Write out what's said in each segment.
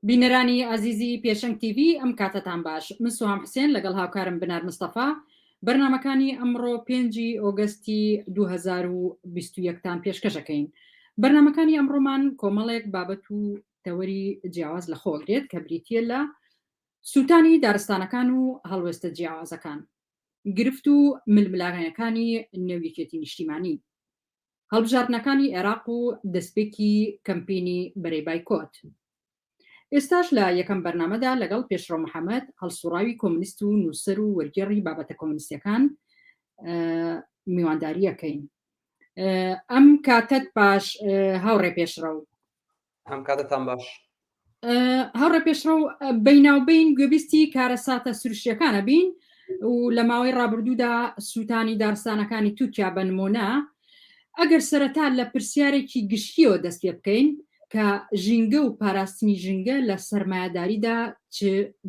بینەرانی ئازیزی پێشەنگ تیڤی ئەم کاتەتان باش من سوهام حسێن لەگەڵ هاوکارم بنار مستەفا بەرنمەکانی ئەمڕۆ پێنجی ئۆگەستی 2021 تان پێشکەشەکەین بەرنمەکانی ئەمڕۆمان کۆمەڵێک بابەت و تەوەری جیاواز لە خۆگرێت کە بریتە لە سووتانی دارستانەکان و هەڵوێستە جیاوازەکان گرفت و ململانێکانی نێو یەکێتی نیشتیمانی هەڵبژاردنەکانی عێراق و دەستپێکی کەمپینی بەرەی بایکۆت. ئێستاش لە یەکەم بەرنامەدا لەگەڵ پێشڕەو محەمەد، هەڵسوڕاوی کۆمۆنیست و نووسەر و وەرگێڕی بابەتە کۆمۆنیستیەکان میوانداریەکەین. ئەم کاتەت باش هاوڕێ پێشڕەو. ئەم کاتەتان باش. هاوڕێ پێشڕەو بەیناوبین گوێبیستی کارەساتە سروشتیەکانە بین و لە ماوەی ڕابردوودا سووتانی دارستانەکانی تورکیا بە نمونە ئەگەر سەرەتا لە پرسیارێکی گشتیەوە دەست پێ بکەین کە ژینگە و پاراستنی ژینگە لە سەرمایەداریدا چ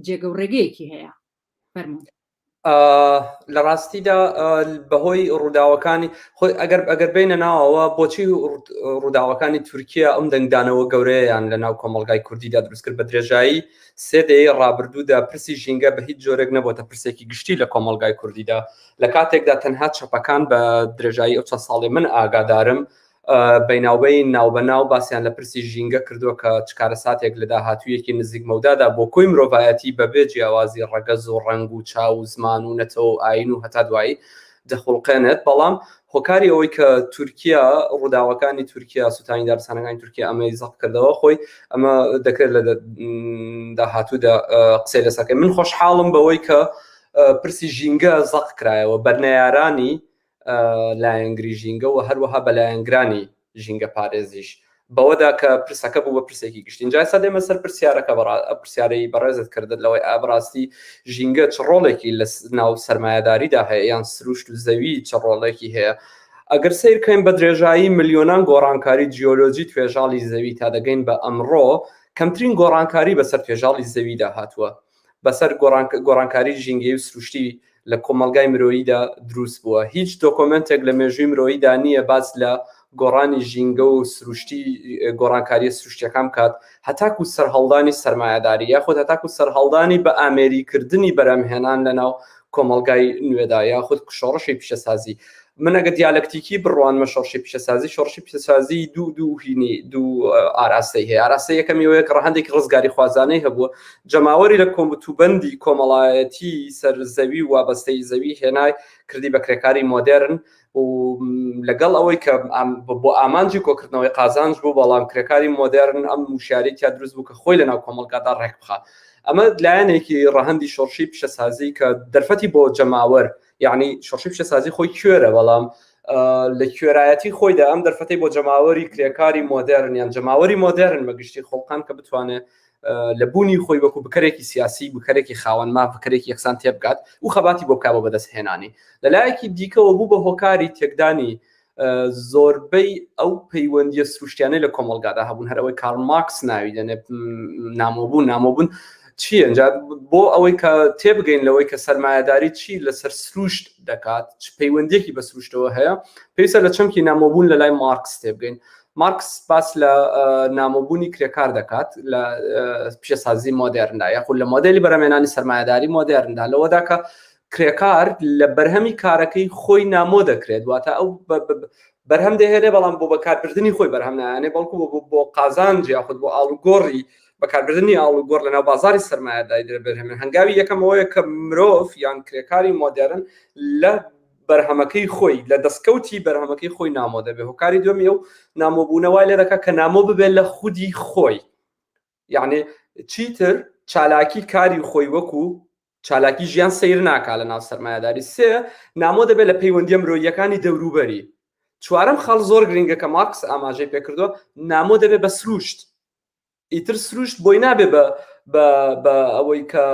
جێگە و ڕێگەیەکی هەیە فەرموو. لە ڕاستیدا بەهۆی ڕووداوەکانی خۆی ئەگەر ئەگەر بینە ناوەوە بۆچی ڕووداوەکانی تورکیا ئەم دەنگدانەوە گەورەیان لە ناو کۆمەلگای کوردیدا دروست کرد بە درێژایی سێ دەیەی ڕابردوودا پرسی ژینگە بە هیچ جۆرێک نەبووتە پرسێکی گشتی لە کۆمەلگای کوردیدا لە کاتێکدا تەنها چەپەکان بە درێژایی ئەو چەند ساڵی من ئاگادارم بەیناوبەین ناوبەناو باسیان لە پرسی ژینگە کردووە کە چ کارەساتێک لە داهاتوویەکی نزیک مەودادا بۆ کۆی مرۆڤایەتی بەبێ جیاوازی ڕەگەز و ڕەنگ و چاو و زمان و نەتەوە و ئایین و هەتا دوایی دەخوڵقێنێت، بەڵام هۆکاری ئەوەی کە تورکیا ڕووداوەکانی تورکیا سوتانی دارستانەکانی تورکیا ئەمەی زەق کردەوە خۆی ئەمە دەکرێت لە داهاتوودا قسەی لەسەر من خۆشحاڵم بەوەی کە پرسی ژینگە زەق کرایەوە بە نەیارانی لایەنگری ژینگە و هەروەها بە لایەنگرانی ژینگە پارێزیش بەوەدا کە پرسەکە بوو بە پرسێکی گشتی جا ئێستا دێمە سەر پرسیارەکە پرسیارەی بەڕێزت کردت لەوەی ئابڕاستی ژینگە چ ڕۆڵێکی لە ناو سەرمایەداریدا هەیە یان سروشت و زەوی چ ڕۆڵێکی هەیە ئەگەر سیرکەین بە درێژایی ملیۆنان گۆڕانکاری جیۆلۆجی توێژاڵی زەوی تا دەگەین بە ئەمڕۆ کەمترین گۆڕانکاری بەسەر توێژاڵی زەویدا هاتووە بەسەر گۆڕانکاری ژینگەی و سروشتی لە کۆمەڵگای مرۆییدا دروست بووە. هیچ دۆکۆمێنتێک لە مێژووی مرۆییدا نییە باس لە گۆڕانی ژینگە و سروشتی گۆڕانکارییە سروشتییەکان بکات هەتاکو سەرهەڵدانی سەرمایەداری یاخود هەتاکو سەرهەڵدانی بە ئامێریکردنی بەرهەمهێنان لەناو کۆمەڵگای نوێدا یاخود شۆڕشی پیشەسازی. من ئەگەر دیالەکتیکی بڕوانمە شۆڕشی پیشەسازی شۆڕشی پیشەسازی دوو دوو هینی دوو ئاراستەی هەیە ئاراستە یەکەمی ئەوەیە کە ڕەهەندێکی ڕزگاری خوازانەی هەبووە جەماوەری لە کۆمبتوبەندی کۆمەڵایەتی سەر زەوی و وابەستەی زەوی هێنای کردی بە کرێکاری مۆدێرن و لەگەڵ ئەوەی کە بۆ ئامانجی کۆکردنەوەی قازانج بوو بەڵام کرێکاری مۆدێرن ئەم وشیاری تیا دروست بوو کە خۆی لەناو کۆمەڵگادا ڕێک بخا ئەمە لایەنێکی ڕەهەندی شۆڕشی پیشەسازی کە دەرفەتی بۆ جەماوەر یعنی شۆڕشی پیشەسازی خۆی کوێرە بەڵام لە کوێرایەتی خۆیدا ئەم دەرفەتەی بۆ جەماوەری کرێکاری مۆدێرن یان جەماوەری مۆدێرن بەگشتی خۆڵقان کە بتوانێت لە بوونی خۆی وەکو بکەرێکی سیاسی بکەرێکی خاوەن ماف بکەرێکی یەکسان تێبگات و خەباتی بۆ بکا بۆ بەدەستهێنانی لەلایەکی دیکەوە بوو بە هۆکاری تێکدانی زۆربەی ئەو پەیوەندیە سروشتیانەی لە کۆمەڵگادا هەبوون هەر ئەوەی کارل مارکس ناوی دەنێ نامۆبوون نامۆبوون چییە جا بۆ ئەوەی کە تێبگەین لەوەی کە سەرمایەداری چی لەسەر سروشت دەکات چ پەیوەندیەکی بە سروشتەوە هەیە پێویستە لە چەمکی نامۆبوون لە لای مارکس تێبگەین مارکس باس لە نامۆبوونی کرێکار دەکات لە پیشەسازی مۆدێرندا یاخود لە مۆدێلی بەرەمێنانی سەرمایەداری مۆدێرندا لەوەدا کە کرێکار لە بەرهەمی کارەکەی خۆی نامۆ دەکرێت واتە ئەو بەرهەم دەهێنێ بەڵام بۆ بەکاربردننی خۆی بەرهەم نایانێ بەڵکو بۆ قازانج یاخود بۆ ئاڵوگۆڕی بەکاربردننی ئاڵوگۆڕ لەناو بازاری سەرمایەداری بەرهەمێن هەنگاوی یەکەم ئەوەیە کە مرۆڤ یان کرێکاری مۆدێرن لە بەرهەمەکەی خۆی لە دەستکەوتی بەرهەمەکەی خۆی نامۆ دەبێت هۆکاری دووەمی ئەو نامۆبوونە وای لێ دەکات کە نامۆ ببێت لە خودی خۆی یعنی چیتر چالاکی کاری خۆی وەکو چالاکی ژیان سیر ناکا لە ناو سەرمایەداری سێ نامۆ دەبێت لە پەیوەندیە مرۆییەکانی دەوروبەری چوارەم خاڵ زۆر گرنگە کە مارکس ئاماژەی پێکردووە نامۆ دەبێت بە سروشت ئیتر سروشت بۆی نابێ بە بە ئەوەی کە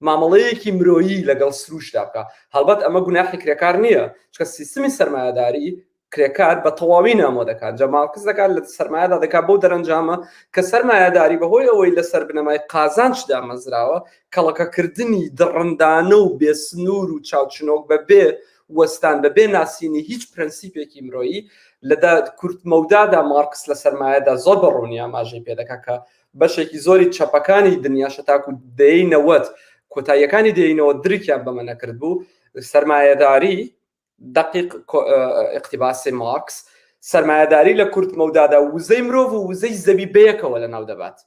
مامەڵەیەکی مرۆیی لەگەڵ سروشتدا بکە هەڵبەت ئەمە گوناحی کرێکار نییە چکە سیستمی سەرمایەداری کرێکار بە تەواوی نامۆ دەکات جا مارکس دەکات لە سەرمایەدا دەکات بەو دەرەنجامە کە سەرمایەداری بەهۆی ئەوەی لەسەر بنەمای قازانج دامەزراوە کەڵەکەکردنی دڕندانە و بێسنوور و چاوچنۆک بەبێ وەستان بەبێ ناسینی هیچ پرەنسیپێکی مرۆیی لە کورت مەودادا مارکس لە سەرمایەدا زۆر بە ڕوونی ئاماژەی پێ دەکات کە. بەشێکی زۆری چەپەکانی دنیا شەتاکو دەیەی 90، کۆتاییەکانی دەیەی 90 درکیان بەمە نەکرد بوو. سەرمایەداری دقیق اقتباسی مارکس، سەرمایەداری لە کورت مەودادا وزەی مرۆڤ و وزەی زەوی بەیەکەوە لەناو دەبات.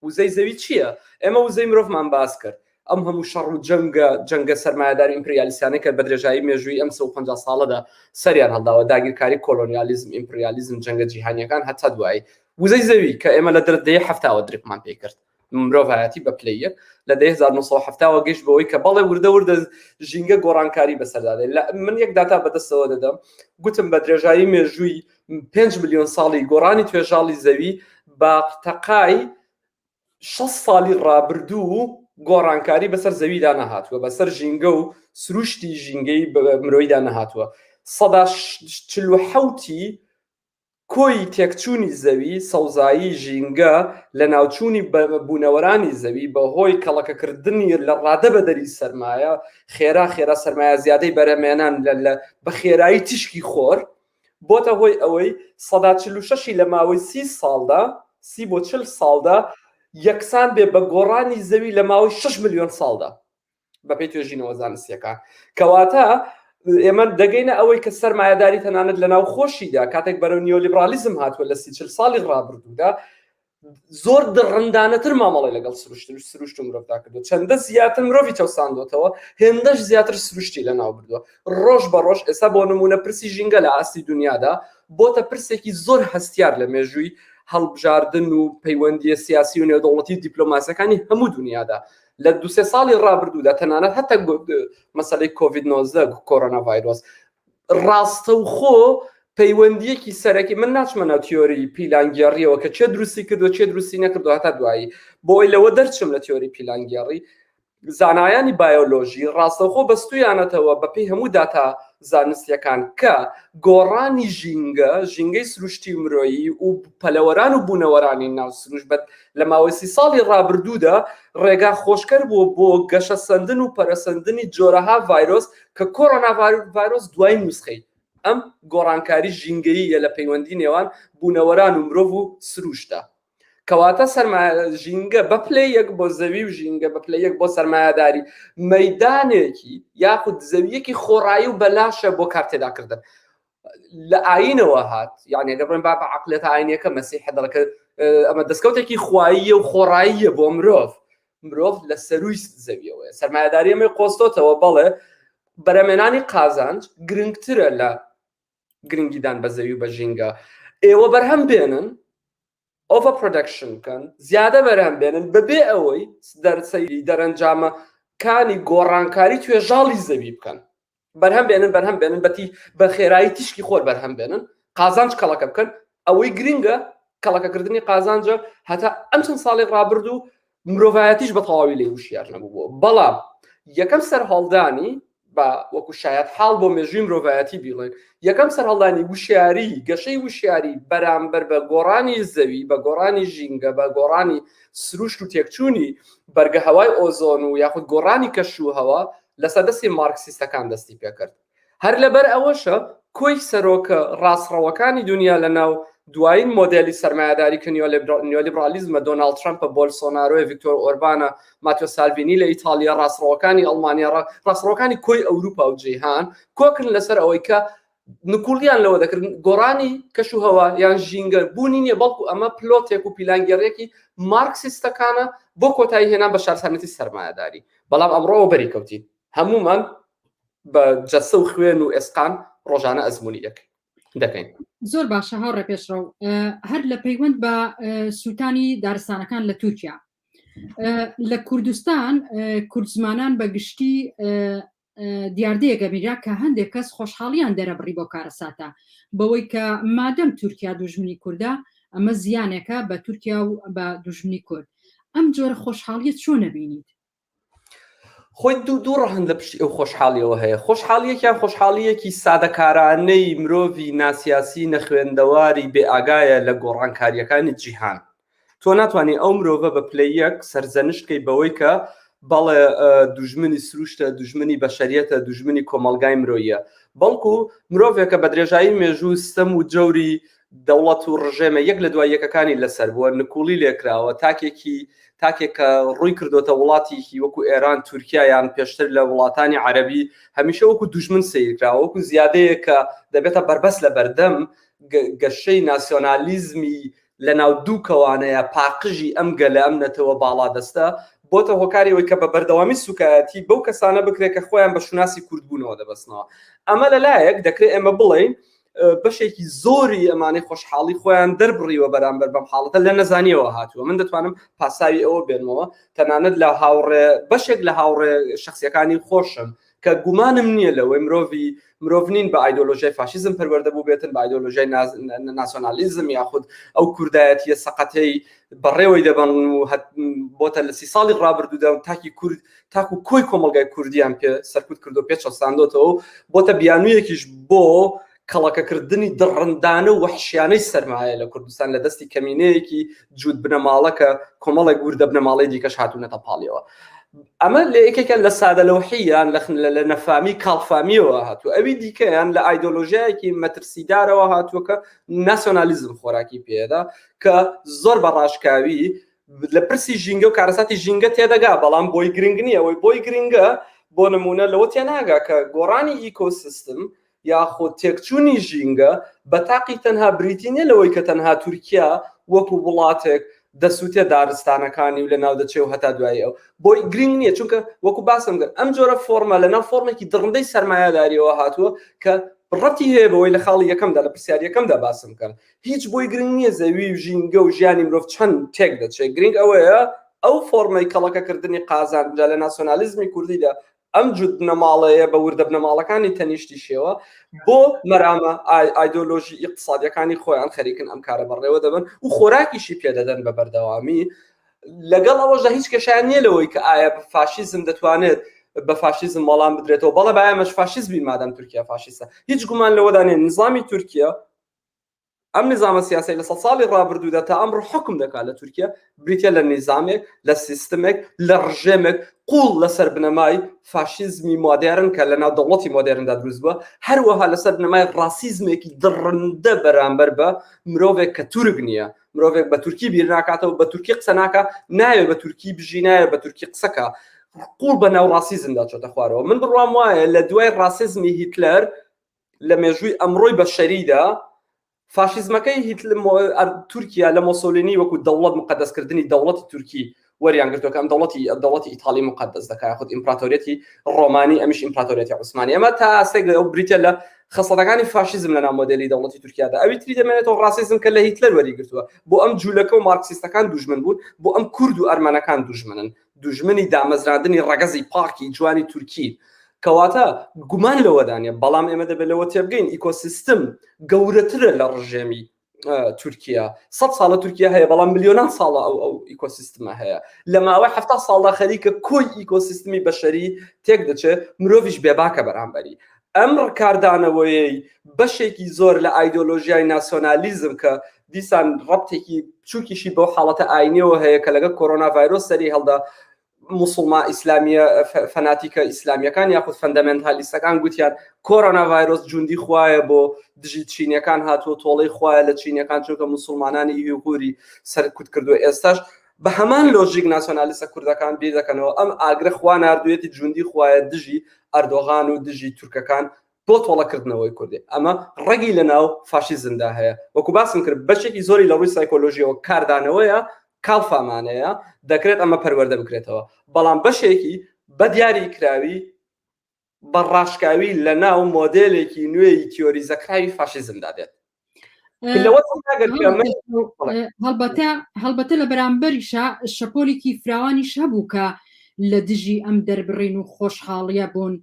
وزەی زەوی چییە؟ ئێمە وزەی مرۆڤمان باس کرد، ئەم هەموو شەڕ و جەنگە، جەنگە سەرمایەداری ئیمپریالیستانەی کە بە درێژایی مێژووی ئەم 150 ساڵەدا سەریان هەڵداوە، داگیرکاری، کۆلۆنیالیزم، ئیمپریالیزم، جەنگە جیهانیەکان هەتا دوایی. وزەی زەوی کە ئێمە لە دەیەی 70وە درکمان پێی کرد، مرۆڤایەتی بە پلەی یەک لە دەیەی 1970وە گەیشت بەوەی کە بەڵێ وردە وردە ژینگە گۆڕانکاری بەسەردا دێت. من یەک داتا بەدەستەوە دەدەم، گوتم بە درێژایی مێژووی 5 ملیۆن ساڵی گۆڕانی توێژاڵی زەوی بە تەقای 60 ساڵی ڕابردوو گۆڕانکاری بەسەر زەویدا نەهاتووە، بەسەر ژینگە و سروشتی ژینگەی مرۆیدا نەهاتووە. 47% کۆی تێکچوونی زەوی، سەوزایی، ژینگە، لەناوچوونی بوونەوەرانی زەوی بەهۆی کەڵەکەکردنی لە ڕادە بەدەری سەرمایە، خێرا خێرا سەرمایە زیادەی بەرهەمهێنان لە بە خێرایی تیشکی خۆر، بۆتە هۆی ئەوەی 46%ی لە ماوەی 30 ساڵدا، 30 بۆ 40 ساڵدا، یەکسان بێ بە گۆڕانی زەوی لە ماوەی 6 ملیۆن ساڵدا بەپێی توێژینەوە زانستیەکان. کەواتە ئێمە دەگەینە ئەوەی کە سەرمایەداری تەنانەت لە ناو خۆشیدا کاتێک بەرەو نیۆلیبرالیزم هاتووە لە 30 ساڵی ڕابردوودا زۆر دڕندانەتر مامەڵی لەگەڵ سروشت و سروشت و مرۆڤدا کردو، چەندە زیاتر مرۆڤی چەوساندۆتەوە هێندەش زیاتر سروشتی لەناو بردووە ڕۆژ بە ڕۆژ. ئێستا بۆ نمونە پرسی ژینگە لە ئاستی دنیادا بۆتە پرسێکی زۆر هەستیار لە مێژووی هەڵبژاردن و پەیوەندیە سیاسی و نێودەوڵەتی و دیپلۆماسیەکانی هەموو دنیادا لە دوسێ ساڵی ڕابردوودا، تەنانەت هەتا مەسەلەی کۆڤید 19، کۆرۆنا ڤایرۆس، ڕاستەوخۆ پەیوەندیەکی سەرەکی، من ناچمە ناو تیۆری پیلانگێڕیەوە کە چێ دروستی کردو چێ دروستی نەکردو هەتا دوایی، بۆی لەوە دەرچم لە تیۆری پیلانگێڕی، زانایانی بایۆلۆژی ڕاستەوخۆ بەستویانەتەوە بەپێی هەموو داتا زانستیەکان کە گۆڕانی ژینگە، ژینگەی سروشتی و مرۆیی و پەلەوەران و بوونەوەرانی ناو سروشت بە لە ماوەی 30 ساڵی ڕابردوودا ڕێگا خۆشکەر بووە بۆ گەشەسەندن و پەرەسەندنی جۆرەها ڤایرۆس کە کۆرۆنا ڤایرۆس دوای نوسخەی ئەم گۆڕانکاری ژینگەییە لە پەیوەندی نێوان بوونەوەران و مرۆڤ و سروشتدا. کەواتە سەرمایە ژینگە بە پلەی یەک بۆ زەوی و ژینگە بە پلەی یەک بۆ سەرمایەداری مەدانێکی یاخود زەویەکی خۆڕایی و بەلاشە بۆ کارتێداکردن. لە ئاینەوە هات، یعنی ئەگەر بڵێن با بە عقلێتە ئاینیەکە مەسیح دەڵێ ئەمە دەستکەوتێکی خواییە و خۆڕاییە بۆ مرۆڤ، مرۆڤ لە سەروی زەویەوەیە. سەرمایەداری ئەمەی قۆستۆتەوە، بەڵێ بەرەمێنانی قازانج گرنگترە لە گرنگیدان بە زەوی و بە ژینگە. ئێوە بەرهەم بێنن، over production بکەن، زیادە بەرهەم بێنن بەبێ ئەوەی سەیری دەرەنجامەکانی گۆڕانکاری توێژاڵی زەوی بکەن. بەرهەم بێنن، بەرهەم بێنن، بەتی بە خێرایی تیشکی خۆر بەرهەم بێنن، قازانج کەڵەکە بکەن. ئەوەی گرنگە کەڵەکەکردنی قازانجە. هەتا ئەم چەند ساڵی ڕابردوو مرۆڤایەتیش بە تەواوی لێ وشیار نەبوو، بەڵام یەکەم سەرهەڵدانی بە وەکو شایەت حاڵ بۆ مێژووی مرۆڤایەتی بیڵێن، یەکەم سەرهەڵدانی وشیاری، گەشەی وشیاری بەرامبەر بە گۆڕانی زەوی، بە گۆڕانی ژینگە، بە گۆڕانی سروشت و تێکچوونی بەرگە هەوای ئۆزۆن و یاخود گۆڕانی کەش و هەوا لەسەر دەستی مارکسیستەکان دەستی پێکرد. هەر لەبەر ئەوەشە کۆی سەرۆکە ڕاستڕەوەکانی دنیا لە ناو دوایین مۆدێلی سەرمایەداری کە نیۆلیبرالیزمە، دۆناڵد ترەمپە، بۆلسۆنارۆیە، ڤیکتۆر ئۆربانە، ماتیۆ سالڤینی لە ئیتاڵیا، ڕاستڕەوەکانی ئەڵمانیا، ڕاستڕەوەکانی کۆی ئەوروپا و جیهان کۆکن لەسەر ئەوەی کە نکوڵیان لەوە دەکرد گۆڕانی کەش و هەوا یان ژینگە بوونی نییە، بەڵکو ئەمە پلۆتێک و پیلانگێڕیەکی مارکسیستەکانە بۆ کۆتایی هێنان بە شارستانیەتی سەرمایەداری. بەڵام ئەمڕۆ بەری کەوتین، هەمومان بە جەسە و خوێن و ئێسقان ڕۆژانە ئەزمموی دەکەین دەکەین. زۆر باشە هاوڕێ پێشڕەو، هەر لە پەیوەند بە سووتانی دارستانەکان لە تورکیا، لە کوردستان کوردزمانان بە گشتی دیاردەیەکە بینرا کە هەندێک کەس خۆشحاڵیان دەرەبڕی بۆ کارەساتە بەوەی کە مادەم تورکیا دوژمنی کوردە ئەمە زیانێکە بە تورکیا و بە دوژمنی کورد. ئەم جۆرە خۆشحاڵیە چۆن نەبینیت؟ خۆی دوو ڕەهەند لە پشتی ئەو خۆشحاڵیەوە هەیە. خۆشحاڵیەکیان خۆشحاڵیەکی سادەکارانەی مرۆڤی ناسیاسی نەخوێندەواری بێ ئاگایە لە گۆڕانکاریەکانی جیهان. تۆ ناتوانانی ئەو مرۆڤە بە پلەی یەک سەرزەنشت کەی بەوەی کە بەڵێ دوژمنی سروشتە، دوژمنی بەشەریەتە، دوژمنی کۆمەڵگای مرۆییە، بەڵکو مرۆڤێکە بە درێژایی مێژوو ستەم و جەوری دەوڵەت و ڕژێمە یەک لە دوای یەکەکانی لەسەر بووە، نکوڵی لێکراوە، تاکێکی تاکێک کە ڕووی کردۆتە وڵاتێکی وەکو ئێران، تورکیا یان پێشتر لە وڵاتانی عەرەبی هەمیشە وەکو دوژمن سەیر کراوە، وەکو زیادەیەک کە دەبێتە بەربەست لە بەردەم گەشەی ناسیۆنالیزمی لەناو دوو کەوانەیە پاقژی ئەم گەلە، ئەم نەتەوە باڵادەستە، بۆتە هۆکاری ئەوەی کە بە بەردەوامی سوکایەتی بەو کەسانە بکرێت کە خۆیان بە شوناسی کوردبوونەوە دەبەستنەوە. ئەمە لە لایەک دەکرێت ئێمە بڵێین بەشێکی زۆری ئەمانەی خۆشحاڵی خۆیان دەربڕیوە بەرامبەر بەم حاڵەتە لە نەزانیەوە هاتووە. من دەتوانم پاساوی ئەوە بێنمەوە تەنانەت لە هاوڕێ بەشێک لە هاوڕێ شخصیەکانی خۆشم کە گومانم نییە لەوەی مرۆڤی مرۆڤ نین بە ئایدۆلۆژیای فاشیزم پەروەردە بووبێتن، بە ئایدۆلۆژیای ناسیۆنالیزم یاخود ئەو کوردایەتیە سەقەتەی بەڕێوەی دەبەن و بۆتە لە سی ساڵی ڕابردوودا تاکی کورد تاکو کۆی کۆمەڵگای کوردیان پێ سەرکوت کردو پێ چەساندۆتەوە و بۆتە بیانوویەکیش بۆ کەڵەکەکردنی دڕندانە و وەحشیانەی سەرمایە لە کوردستان لە دەستی کەمینەیەکی جووت بنەماڵە کە کۆمەڵێک وردە بنەماڵەی دیکەش هاتوونەتە پاڵیەوە. ئەمە لە یەکێکیان لە سادەلەوحییان لە نەفامی کاڵفامیەوە هاتووە، ئەوی دیکەیان لە ئایدۆلۆژیایەکی مەترسیدارەوە هاتووە کە ناسیۆنالیزم خۆراکی پێدا کە زۆر بە ڕاشکاوی لە پرسی ژینگە و کارەساتی ژینگە تێدەگا، بەڵام بۆی گرنگ نییە. ئەوەی بۆی گرنگە بۆ نمونە لەوە تێناگا کە گۆڕانی ئیکۆسیستم یاخود تێکچوونی ژینگە بە تاقی تەنها بریتی نیە لەوەی کە تەنها تورکیا وەکو وڵاتێک دەسووتێ دارستانەکانی و لەناو دەچێ و هەتا دوایی ئەو بۆی گرنگ نییە، چونکە وەکو باسم کرد ئەم جۆرە فۆرمە لەناو فۆرمێکی دڕندەی سەرمایەداریەوە هاتووە کە ڕەتی هەیە بەوەی لە خاڵی یەکەمدا لە پرسیاری یەکەمدا باسم کرد هیچ بۆی گرنگ نییە زەوی و ژینگە و ژیانی مرۆڤ چەند تێک دەچێت، گرنگ ئەوەیە ئەو فۆرمەی کەڵەکەکردنی قازانجە لە ناسیۆنالیزمی کوردیدا ئەم جوت بنەماڵەیە بە وردە بنەماڵەکانی تەنیشتیشیەوە بۆ مەرامە ئایدۆلۆژی ئیقتسادیەکانی خۆیان خەریکن ئەم کارە بەڕێوە دەبن و خۆراکیشی پێدەدەن بە بەردەوامی. لەگەڵ ئەوەشدا هیچ کێشیان نییە لەوەی کە ئایا فاشیزم دەتوانێت بە فاشیزم وەڵام بدرێتەوە. بەڵێ با ئێمەش فاشیست بین مادام تورکیا فاشیستە. هیچ گومان لەوەدا نییە نظامی تورکیا ئەم نیزامە سیاسەی لە سەد ساڵی ڕابردوودا تا ئەمڕۆ حوکم دەکات لە تورکیا بریتە لە نیزامێک لە سیستمێک لە ڕژێمێک قوڵ لەسەر بنەمای فاشیزمی مۆدێرن کە لە ناو دەوڵەتی مۆدێرندا دروست بووە، هەروەها لەسەر بنەمای ڕاسیزمێکی دڕندە بەرامبەر بە مرۆڤێک کە تورک نییە، مرۆڤێک بە تورکی بیر ناکاتەوە، بە تورکی قسە ناکا، ناوێ بە تورکی بژی، ناوێ بە تورکی قسەکە، قوڵ بە ناو ڕاسیزمدا چۆتە خوارەوە. من بڕوام وایە لە دوای ڕاسیزمی هیتلەر لە مێژووی ئەمڕۆی بەشەریدا فاشیزمەکەی تورکیا لە مۆسۆلینی وەکو دەوڵەت مقدسکردنی دەوڵەتی تورکی وەریان گرتووە کە ئەم دەوڵەتی دەوڵەتی ئیتالی مقدس دەکات خود ئیمپراتۆریەتی ڕۆمانی ئەمیش ئیمپراتۆریەتی عوسمانی. ئەمە تا ئاستێک ئەو بریتە لە خەسڵەتەکانی فاشیزم لەناو مۆدێلی دەوڵەتی تورکیادا. ئەوی تری دەمێنێتەوە ڕاسیزم کە لە هیتلەر وەری گرتووە. بۆ ئەم جوولەکە و مارکسیستەکان دوژمن بوون، بۆ ئەم کورد و ئەرمەنەکان دوژمنن، دوژمنی دامەزراندنی ڕەگەزی پاکی جوانی تورکی. کەواتە گومان لەوەدا نیە، بەڵام ئێمە دەبێت لەوە تێبگەین ئیکۆسیستم گەورەترە لە ڕژێمی تورکیا. سەد ساڵە تورکیا هەیە، بەڵام ملیۆنان ساڵە ئەو ئەو ئیکۆسیستمە هەیە. لە ماوەی 70 ساڵدا خەریکە کۆی ئیکۆسیستمی بەشەری تێک دەچێت، مرۆڤیش بێباکە بەرامبەری. ئەم ڕکاردانەوەیەی بەشێکی زۆر لە ئایدۆلۆژیای ناسیۆنالیزم کە دیسان ڕەبتێکی بچووکیشی بەو حاڵەتە ئاینیەوە هەیە کە لەگەڵ کۆرۆنا ڤایرۆس سەری هەڵدا، موسڵما ئیسلامیە فەناتیکە ئیسلامیەکان یاخود فەندەمێنتالیستەکان گوتیان کۆرۆنا ڤایرۆس جوندی خوایە بۆ دژی چینیەکان هاتووە، تۆڵەی خوایە لە چینیەکان چونکە موسڵمانانی یوغوری سەرکوت کردووە. ئێستاش بە هەمان لۆژیک ناسیۆنالیستە کوردەکان بیر دەکەنەوە ئەم ئاگرە خوا ناردوویەتی جوندی خوایە دژی ئەردۆغان و دژی تورکەکان بۆ تۆڵەکردنەوەی کوردی. ئەمە ڕەگی لەناو فاشیزمدا هەیە، وەکو باسم کرد بەشێکی زۆری لە ڕووی سایکۆلۆژیەوە کاردانەوەیە، کاڵفامانەیە، دەکرێت ئەمە پەروەردە بکرێتەوە، بەڵام بەشێکی بە دیاری کراوی بە ڕاشکاوی لە ناو مۆدێلێکی نوێی تیۆریزەکراوی فاشیزمدا دێت. هەڵبەتە هەڵبەتە لە بەرامبەریشا شەپۆلێکی فراوانیش هەبوو کە لە دژی ئەم دەربڕین و خۆشحاڵیە بوون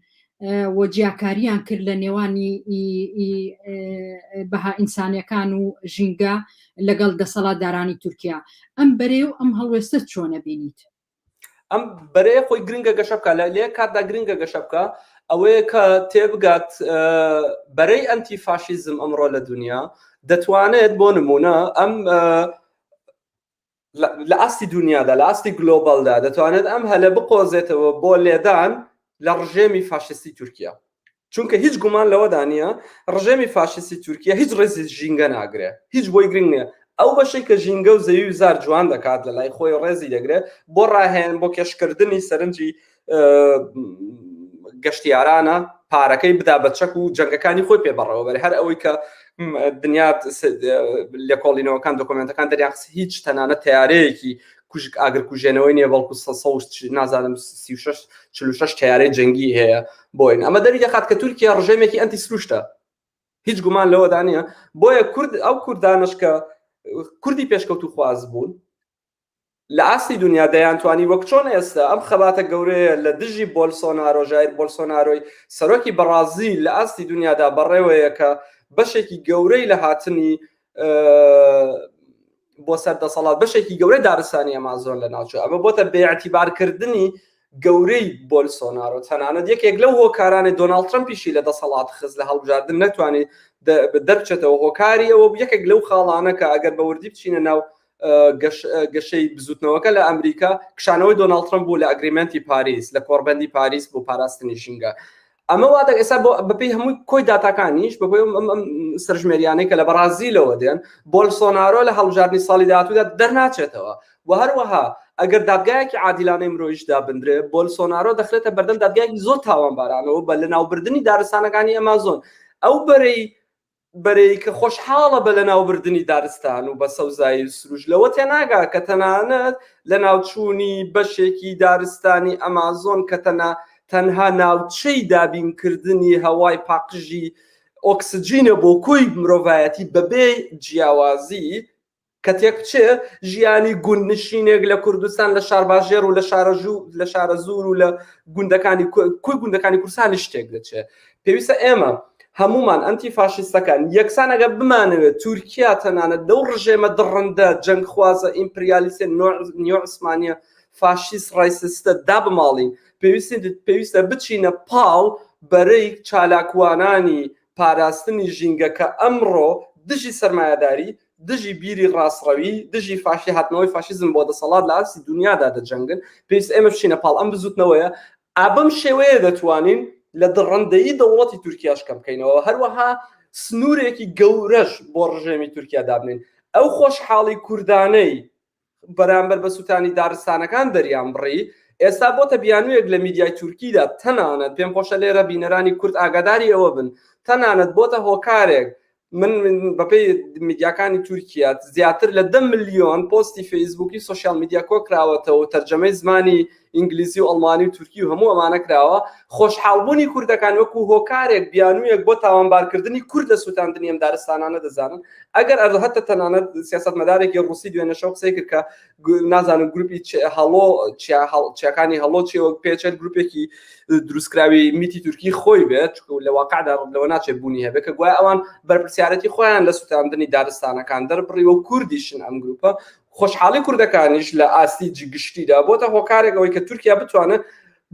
و جیاکاریان کرد لە نێوانی بەها ئینسانیەکان و ژینگە لەگەڵ دەسەڵاتدارانی تورکیا. ئەم بەرێ و ئەم هەڵوێستە چۆنە بینیت؟ ئەم بەرەیە خۆی گرنگە گەشە بکە لە لێ کاتدا گرنگە گەشە بکە ئەوەیە کە تێبگات بەرەی ئەنتی فاشیزم ئەمڕۆ لە دنیا دەتوانێت بۆ نمونە ئەم لە ئاستی دنیادا لە ئاستی global دا دەتوانێت ئەم هەلە بقۆزێتەوە بۆ لێدان لە ڕژێمی فاشستی تورکیا چونکە هیچ گومان لەوەدا نییە ڕژێمی فاشستی تورکیا هیچ ڕێزی ژینگە ناگرێ هیچ بۆی گرنگ نییە ئەو بەشەی کە ژینگە و زەوی و زار جوان دەکات لە لای خۆی ڕێزی دەگرێت بۆ ڕاهێن بۆ کێشکردنی سەرنجی گەشتیارانە پارەکەی بدا بە چەک و جەنگەکانی خۆی پێ بەڕێوە بەرێ هەر ئەوەی کە دنیا لێکۆڵینەوەکان دۆکۆمنتەکان دەریان هیچ تەنانەت تیارەیەکی کوژک ئاگر کوژێنەوەی نییە بەڵکو نازانم 36 46 تیارەی جەنگی هەیە بۆین ئەمە دەری دەخات کە تورکیا ڕژێمێکی ئەنتی سروشتە هیچ گومان لەوەدا نییە بۆیە کورد ئەو کوردانش کە کوردی پێشکەوتو خواز بوون لە ئاستی دنیا دەیانتوانی وەک چۆن ئێستا ئەم خەباتە گەورەیە لە دژی بۆلسۆنارۆ ژایر بۆلسۆنارۆی سەرۆکی بەڕازیل لە ئاستی دنیادا بەڕێوەیە کە بەشێکی گەورەی لە هاتنی بۆ سەر دەسەڵات بەشێکی گەورەی دارستانی ئەمازۆن لە ناوچە ئەمە بۆتە بێعتیبارکردنی گەورەی بۆلسۆنارۆ تەنانەت یەکێک لەو هۆکارانی دۆناڵد ترەمپیشی لە دەسەڵات خست لە هەڵبژاردن نەتوانێت دەربچێتەوە هۆکاری ئەوە یەکێک لەو خاڵانە کە ئەگەر بە وردی بچینە ناو گەشەی بزوتنەوەکە لە ئەمریکا کشانەوەی دۆناڵد ترەمپ بوو لە agreement ی پاریس لە کۆڕبەندی پاریس بۆ پاراستنی ژینگە ئەمە وا دەک ئێستا بۆ بەپێی هەمووی کۆی داتاکانیش بەپێی ئەم سەرژمێریانەی کە لە بەڕازیلەوە دێن بۆلسۆنارۆ لە هەڵبژاردنی ساڵی داهاتوودا دەرناچێتەوە و هەروەها ئەگەر دادگایەکی عادیلانەی مرۆیش دابندرێ بۆلسۆنارۆ دەخرێتە بەردەم دادگایەکی زۆر تاوانبارانەوە بە لەناوبردنی دارستانەکانی ئەمازۆن ئەو بەرەی بەرەی کە خۆشحاڵە بە لەناوبردنی دارستان و بە سەوزایی و سروش لەوە تێناگا کە تەنانەت لەناوچوونی بەشێکی دارستانی ئەمازۆن کە تەنا تەنها ناوچەی دابینکردنی هەوای پاقژی ئۆکسجینە بۆ کۆی مرۆڤایەتی بەبێ جیاوازی کە تێکبچێ ژیانی گوندنشینێک لە کوردستان لە شارباژێر و لە شارەژوو لە شارەزوور و لە گوندەکانی کۆی گوندەکانی کوردستانی شتێک دەچێت پێویستە ئێمە هەمومان ئەنتی فاشیستەکان یەکسان ئەگەر بمانەوێت تورکیا تەنانەت لەو ڕژێمە دڕندە جەنگخوازە ئیمپریالیستە نیۆ عوسمانیە فاشیست racist ە دابماڵین پێویستە بچینە پاڵ بەرەی چالاکوانانی پاراستنی ژینگە کە ئەمڕۆ دژی سەرمایەداری دژی بیری ڕاستڕەوی، دژی فاشی هاتنەوەی فاشیزم بۆ دەسەڵات لە ئاستی دونیادا دەجەنگن، پێویستە ئێمە بچینە پاڵ ئەم بزوتنەوەیە، ئا بەم شێوەیە دەتوانین لە دڕندەیی دەوڵەتی تورکیاش کەم بکەینەوە، هەروەها سنوورێکی گەورەش بۆ ڕژێمی تورکیا دابنێین. ئەو خۆشحاڵی کوردانەی بەرامبەر بە سوتانی دارستانەکان دەریان بڕی، ئێستا بۆتە بیانوویەک لە میدیای تورکیدا، تەنانەت پێم خۆشە لێرە بینەرانی کورد ئاگاداری ئەوە بن، تەنانەت بۆتە هۆکارێک من بەپێی میدیاکانی تورکیا زیاتر لە 10 ملیۆن پۆستی فەیسبووکی social media کۆکراوەتەوە تەرجەمەی زمانی ئینگلیزی و ئەڵمانی و تورکی و هەموو ئەمانە کراوە خۆشحاڵبوونی کوردەکان وەکو هۆکارێک بیانوویەک بۆ تاوانبارکردنی کورد لە سووتاندنی ئەم دارستانانە دەزانن ئەگەر هەتە تەنانەت سیاسەتمەدارێکی ڕوسی دوێنێ شەو قسەی کرد کە نازانم گروپی هەڵۆ چیاکانی هەڵۆ چێ وەک پێچێت گروپێکی دروستکراوی میتی تورکی خۆی بێت لە واقعدا لەوە ناچێت بوونی هەبێت کە گوایە ئەوان بەرپرسیارەتی خۆیان لە سووتاندنی دارستانەکان دەربڕیوە و کوردیشن ئەم گروپە خۆشحاڵی کوردەکانیش لە ئاستی گشتیدا بۆتە هۆکارێک ئەوەی کە تورکیا بتوانێت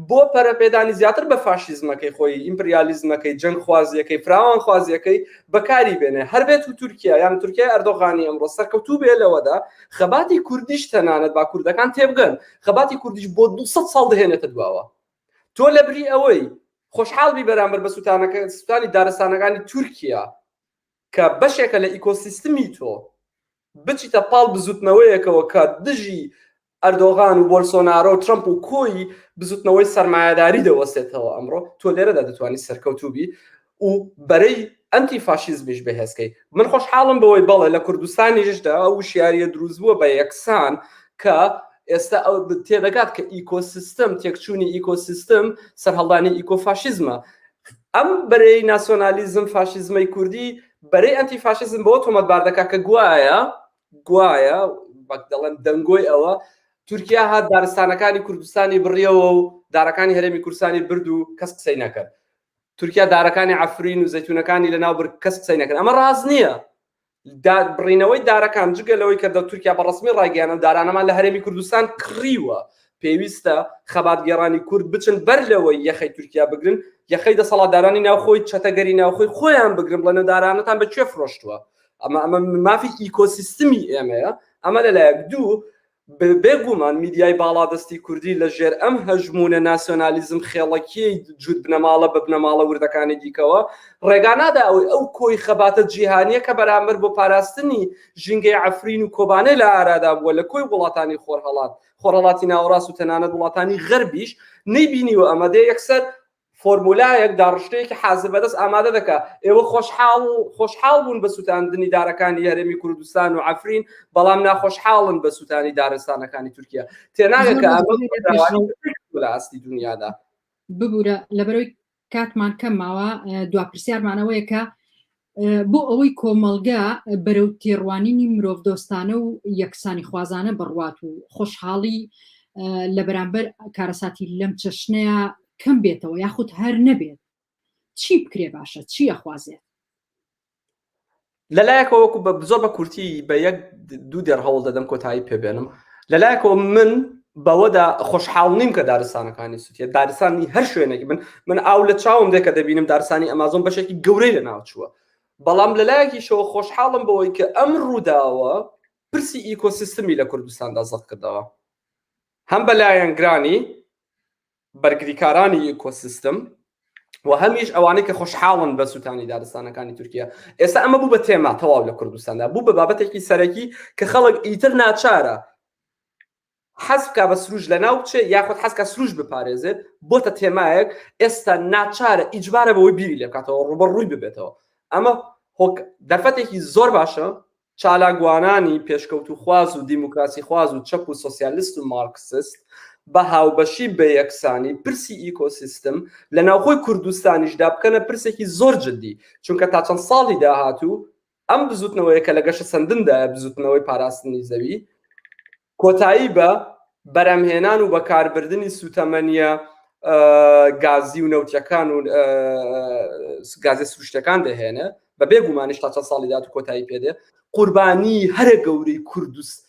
بۆ پەرەپێدانی زیاتر بە فاشیزمەکەی خۆی، ئیمپریالیزمەکەی، جەنگخوازییەکەی، فراوانخوازییەکەی بەکاری بێنێ. هەر بێت و تورکیا یان تورکیای ئەردۆغانی ئەمڕۆ سەرکەوتوو بێ لەوەدا، خەباتی کوردیش تەنانەت با کوردەکان تێبگەن، خەباتی کوردیش بۆ 200 ساڵ دەهێنێتە دواوە. تۆ لەبری ئەوەی خۆشحاڵ بی بەرامبەر بە سوتانەکە سوتانی دارستانەکانی تورکیا کە بەشێکە لە ئیکۆسیستمی تۆ، بچیتە پاڵ بزوتنەوەیەکەوە کە دژی ئەردۆغان و بۆلسۆنارۆ و ترەمپ و کۆی بزوتنەوەی سەرمایەداری دەوەستێتەوە ئەمڕۆ تۆ لێرەدا دەتوانی سەرکەوتوو بی و بەرەی ئەنتی فاشیزمیش بەهێزکەی من خۆشحاڵم بەوەی بەڵێ لە کوردستانیشدا ئەو وشیاریە دروست بووە بە یەکسان کە ئێستا ئەو تێدەگات کە ئیکۆسیستم تێکچوونی ئیکۆسیستم سەرهەڵدانی ئیکۆفاشیزمە ئەم بەرەی ناسیۆنالیزم فاشیزمەی کوردی بەرەی ئەنتی فاشیزم بەوە تۆمەتبار دەکات کە گوایە گوایە وەک دەڵێن دەنگۆی ئەوە تورکیا هات دارستانەکانی کوردستانی بڕیەوە و دارەکانی هەرێمی کوردستانی برد و کەس قسەی نەکرد تورکیا دارەکانی عفرین و زەتونەکانی لەناو برد کەس قسەی نەکرد ئەمە ڕاست نییە بڕینەوەی دارەکان جگە لەوەی کە دە تورکیا بە ڕسمی ڕایگەیانە دارانەمان لە هەرێمی کوردستان کڕیوە پێویستە خەباتگێڕانی کورد بچن بەر لەوەی یەخەی تورکیا بگرن یەخەی دەسەڵاتدارانی ناوخۆی چەتەگەری ناوخۆی خۆیان بگرن بڵێن دارانەتان بە کوێ فرۆشتووە ئەمە ئەمە مافی ئیکۆسیستمی ئێمەیە ئەمە لەلایەک دوو. بێگومان میدیای باڵادەستی کوردی لە ژێر ئەم هەژموونە ناسیۆنالیزم خێڵەکیی جووت بنەماڵە بە بنەماڵە وردەکانی دیکەوە ڕێگا نادا ئەوەی ئەو کۆی خەباتە جیهانیە کە بەرامبەر بۆ پاراستنی ژینگەی عەفرین و کۆبانێ لە ئارادا بووە لە کۆی وڵاتانی خۆرهەڵات خۆرهەڵاتی ناوەڕاست و تەنانەت وڵاتانی غەربیش نەیبینیوە ئەمە دێ یەکسەر فۆرمولایەک داڕشتەیەکی حازر بەدەست ئامادە دەکا ئێوە خۆشحاڵ خۆشحاڵ بوون بە سووتاندنی دارەکانی هەرێمی کوردستان و عەفرین بەڵام ناخۆشحاڵن بە سووتانی دارستانەکانی تورکیا تێناگە کە ئەمە لە ئاستی دنیادا. ببورە لەبەرەوەی کاتمان کەم ماوە دوا پرسیارمان ئەوەیە کە بۆ ئەوەی کۆمەڵگە بەرەو تێڕوانینی مرۆڤدۆستانە و یەکسانی خوازانە بڕوات و خۆشحاڵی لە بەرامبەر کارەساتی لەم چەشنەیە کەم بێتەوە یاخود هەر نەبێت چی بکرێ باشە چی ئەخوازێت؟ لەلایەکەوە وەکو بە زۆر بە کورتی بە یەک دوو دێڕ هەوڵ دەدەم کۆتایی پێبێنم لەلایەکەوە من بەوەدا خۆشحاڵ نیم کە دارستانەکانی سوتیە دارستانی هەر شوێنێکی من من ئاو لە چاوم دێ کە دەبینم دارستانی ئەمازۆن بەشێکی گەورەی لە ناوچووە بەڵام لەلایەکیشەوە خۆشحاڵم بەوەی کە ئەم ڕووداوە پرسی ئیکۆسیستمی لە کوردستاندا زەق کردەوە هەم بە لایەنگرانی بەرگریکارانی ئیکۆسیستم و هەمیش ئەوانەی کە خۆشحاڵن بە سووتانی دارستانەکانی تورکیا ئێستا ئەمە بوو بە تێما تەواو لە کوردستاندا بوو بە بابەتێکی سەرەکی کە خەڵک ئیتر ناچارە حەز بکا بە سروش لە ناو بچێ یاخود حەزکە سروش بپارێزێت بۆتە تێمایەک ئێستا ناچارە ئیجبارە بەوەی بیری لێ بکاتەوە ڕوبەڕ ڕووی ببێتەوە ئەمە دەرفەتێکی زۆر باشە چالاکوانانی پێشکەوتووخواز و دیموکراسیخواز و چەپ و سۆسیالیست و مارکسست بە هاوبەشی بە یەکسانی پرسی ئیکۆسیستم لە ناوخۆی کوردستانیشدا بکەنە پرسێکی زۆر جدی، چونکە تا چەند ساڵی داهاتوو ئەم بزوتنەوەیە کە لە گەشەسەندندایە بزوتنەوەی پاراستنی زەوی کۆتایی بە بەرهەمهێنان و بەکاربردنی سوتەمەنیە گازی و نەوتیەکان و گازی سروشتەکان دەهێنێ بە بێ گومانیش تا چەند ساڵی دات و کۆتایی پێدێ قوربانی هەرە گەورەی کوردست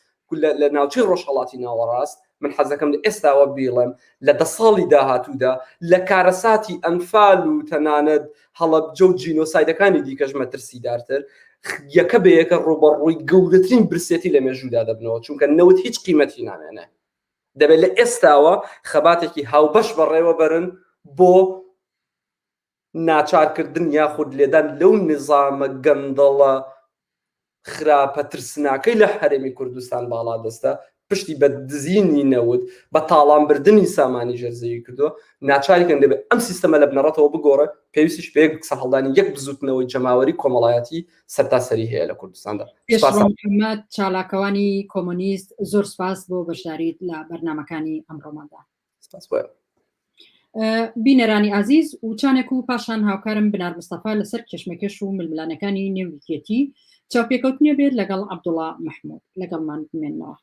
لە ناوچەی ڕۆژهەڵاتی ناوەڕاست من حەزەکەم لە ئێستاوە بیڵێم لە دە ساڵی داهاتوودا لە کارەساتی ئەنفال و تەنانەت هەڵەبجە و جینۆسایدەکانی دیکەش مەترسیدارتر یەکە بە یەکە ڕووبەڕووی گەورەترین برسێتی لە مێژوودا دەبنەوە چونکە نەوت هیچ قیمەتی نامێنێ دەبێت لە ئێستاوە خەباتێکی هاوبەش بەڕێوە بەرن بۆ ناچارکردن یاخود لێدان لەو نیزامە گەندەڵە خراپە ترسناکەی لە هەرێمی کوردستان باڵادەستە، پشتی بە دزینی نەوت، بە تاڵانبردنی سامانی ژێر زەوی کردووە، ناچاری کەن دەبێت ئەم سیستەمە لە بنەڕەتەوە بگۆڕێ، پێویستیش بە یەک سەرهەڵدانی یەک بزووتنەوەی جەماوەری کۆمەڵایەتی سەرتاسەری هەیە لە کوردستاندا. پێشڕەو محەممەد، چالاکوانی کۆمۆنیست، زۆر سپاس بۆ بەشداریت لە بەرنامەکانی ئەمڕۆماندا. سپاس بۆ ئێوە. بینەرانی ئازیز وچانێک و پاشان هاوکارم بنار مستەفا لەسەر کێشمەکێش و ململانەکانی نێو یەکێتی چاوپێکەوتنێ بێت لەگەڵ عەبدوڵا مەحمود لەگەڵمان بمێنەوە.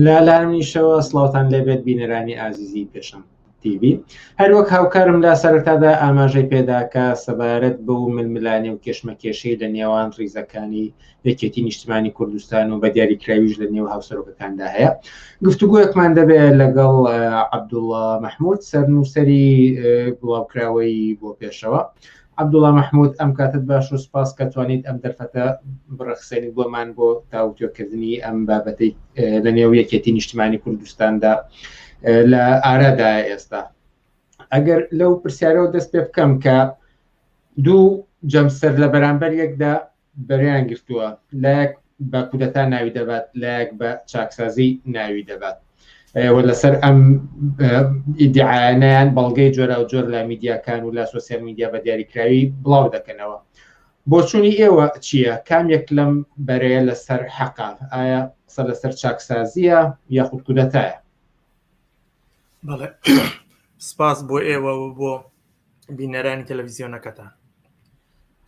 لە لای منیشەوە سڵاوتان لێبێت بینەرانی ئازیزی پێشەنگ تیڤی هەروەک هاوکارم لە سەرەتادا ئاماژەی پێدا کە سەبارەت بەو ململانێ و کێشمەکێشەی لە نێوان ڕیزەکانی یەکێتی نیشتمانی کوردستان و بە دیاریکراویش لە نێو هاوسەرۆکەکاندا هەیە گفتوگۆیەکمان دەبێت لەگەڵ عەبدوڵڵا مەحمود سەرنووسەری بڵاوکراوەی بۆ پێشەوە عەبدوڵا مەحمود ئەم کاتت باش و سپاس کە توانیت ئەم دەرفەتە بڕەخسێنیت بۆمان بۆ تاوتوێکردنی ئەم بابەتەی لە نێو یەکێتی نیشتمانی کوردستاندا لە ئارادایە ئێستا ئەگەر لەو پرسیارەوە دەست پێ بکەم کە دوو جەمسەر لە بەرامبەر یەکدا بەرەیان گرتووە، لایەک بە کودەتا ناوی دەبات، لایەک بە چاکسازی ناوی دەبات و لەسەر ئەم ئیدعایانەیان بەڵگەی جۆراوجۆر لە میدیاکان و لە سۆسیال میدیا بە دیاریکراوی بڵاو دەکەنەوە. بۆچوونی ئێوە چییە؟ کام یەک لەم بەرەیە لەسەر حەقە؟ ئایا قسە لەسەر چاکسازییە یاخود کودەتایە؟ بەڵێ سپاس بۆ ئێوە و بۆ بینەرانی تەلەڤیزیۆنەکەتان.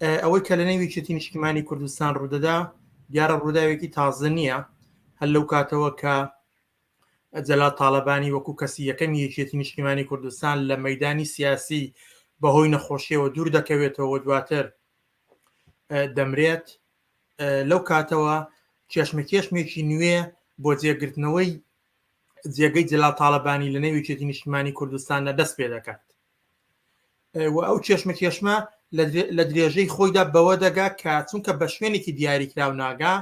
ئەوەی کە لە نێو یەکێتی نیشتیمانی کوردستان ڕوودەدا دیارە ڕووداوێکی تازە نییە هەر لەو کاتەوە کە جەلال تاالبانی وەکو کەسی یەکەمی یەکێتی نیشتیمانی کوردستان لە مەدانی سیاسی بەهۆی نەخۆشیەوە دوور دەکەوێتەوە دواتر دەمرێت لەو کاتەوە کێشمەکێشمێکی نوێ بۆ جێگرتنەوەی جێگەی جەلال تاالبانی لە نێو یەکێتی نیشتیمانی کوردستاندا دەست پێ دەکات و ئەو کێشمەکێشمە لە درێژەی خۆیدا بەوە دەگا کە چونکە بە شوێنێکی دیاریکراو ناگا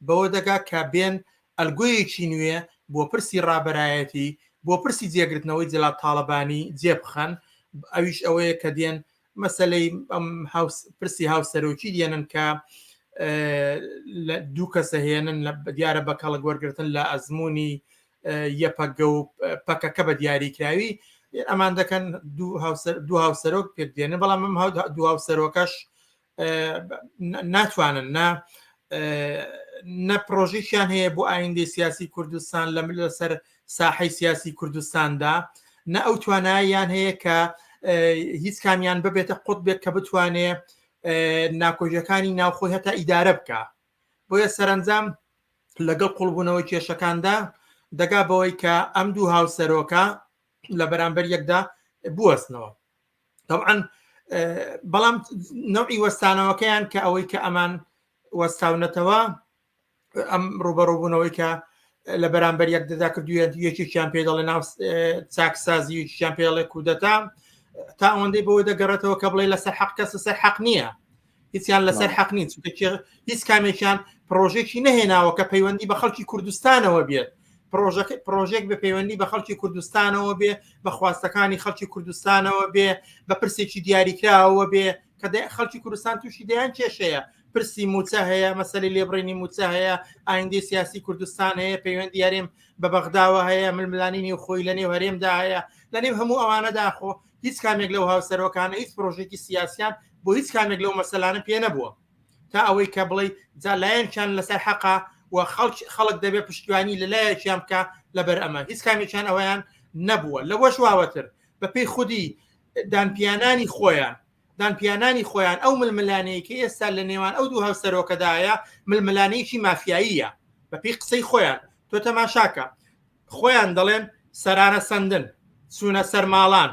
بەوە دەگا کە بێن ئەلگۆیەکی نوێ بۆ پرسی ڕابەرایەتی بۆ پرسی جێگرتنەوەی جەلال تاڵەبانی جێبخەن ئەویش ئەوەیە کە دێن مەسلەی ئەم پرسی هاوسەرۆکی دێنن کە دوو کەسە هێنن لە دیارە بە کەڵک وەرگتن لە ئەزمموی یەپەگە و پەکەکە بە دیاریکراوی ئەمان دەکەن دوو هاوسەرۆک پێک دێنن بەڵام ئەم دوو هاوسەرۆکەش ناتوانن نە نە پرۆژێکیان هەیە بۆ ئایندەی سیاسی کوردستان لە لەسەر ساحەی سیاسی کوردستاندا نە ئەو توانایان هەیە کە هیچ کامیان ببێتە قوتبێک کە بتوانێ ناکۆژەکانی ناوخۆی هەتا ئیدارە بکە بۆیە سەرنجام لەگەڵ قوڵبوونەوەی کێشەکاندا دەگا بەوەی کە ئەم دوو هاوسەرۆکە لە بەرامبەر یەکدا بوەستنەوە طبعا بەڵام نەوعی وەستانەوەکەیان کە ئەوەی کە ئەمان وەستاونەتەوە ئەم ڕوبەڕوبوونەوەی کە لە بەرامبەر یەک دەدا کردویە یەکێکیان پێ دەڵێ ناو چاکسازی یەکیان پێڵێ کودەتا تا ئەوەندەی بەوە دەگەڕێتەوە کە بڵێ لەسەر حەق کەس لەسەر حەق نییە هیچیان لەسەر حەق نین چونکە هیچ کامێکیان پرۆژێکی نەهێناوە کە پەیوەندی بە خەڵکی کوردستانەوە بێت پرۆژەکە پرۆژێک بە پەیوەندی بە خەڵکی کوردستانەوە بێ بە خواستەکانی خەڵکی کوردستانەوە بێ بە پرسێکی دیاریکراوە بێ کە خەڵکی کوردستان تووشی دەیان کێشەیە پرسی موچە هەیە مەسەلی لێبڕینی موچە هەیە ئایندەی سیاسی کوردستان هەیە پەیوەندی هەرێم بە بەغداوە هەیە ململانی نێوخۆی لە نێو هەرێمدا هەیە لە نێو هەموو ئەوانەدا خۆ هیچ کامێک لەو هاوسەرۆکانە هیچ پرۆژێکی سیاسیان بۆ هیچ کامێک لەو مەسەلانە پێ نەبووە تا ئەوەی کە بڵێ جا لایەنکیان لەسەر حەقا و خەڵک خەڵک دەبێت پشتیوانی لە لایەکیان بکە لەبەر ئەمە هیچ کامێکیان ئەویان نەبووە لەوەش واوەتر بەپێی خودی دانپیانانی خۆیان دانپیانانی خۆیان ئەو ململانەیە کە ئێستا لە نێوان ئەو دوو هاوسەرۆکەدایە ململانەیەکی مافیاییە بەپێی قسەی خۆیان تۆ تەماشاکە خۆیان دەڵێن سەرانە سەندن، چوونە سەر ماڵان،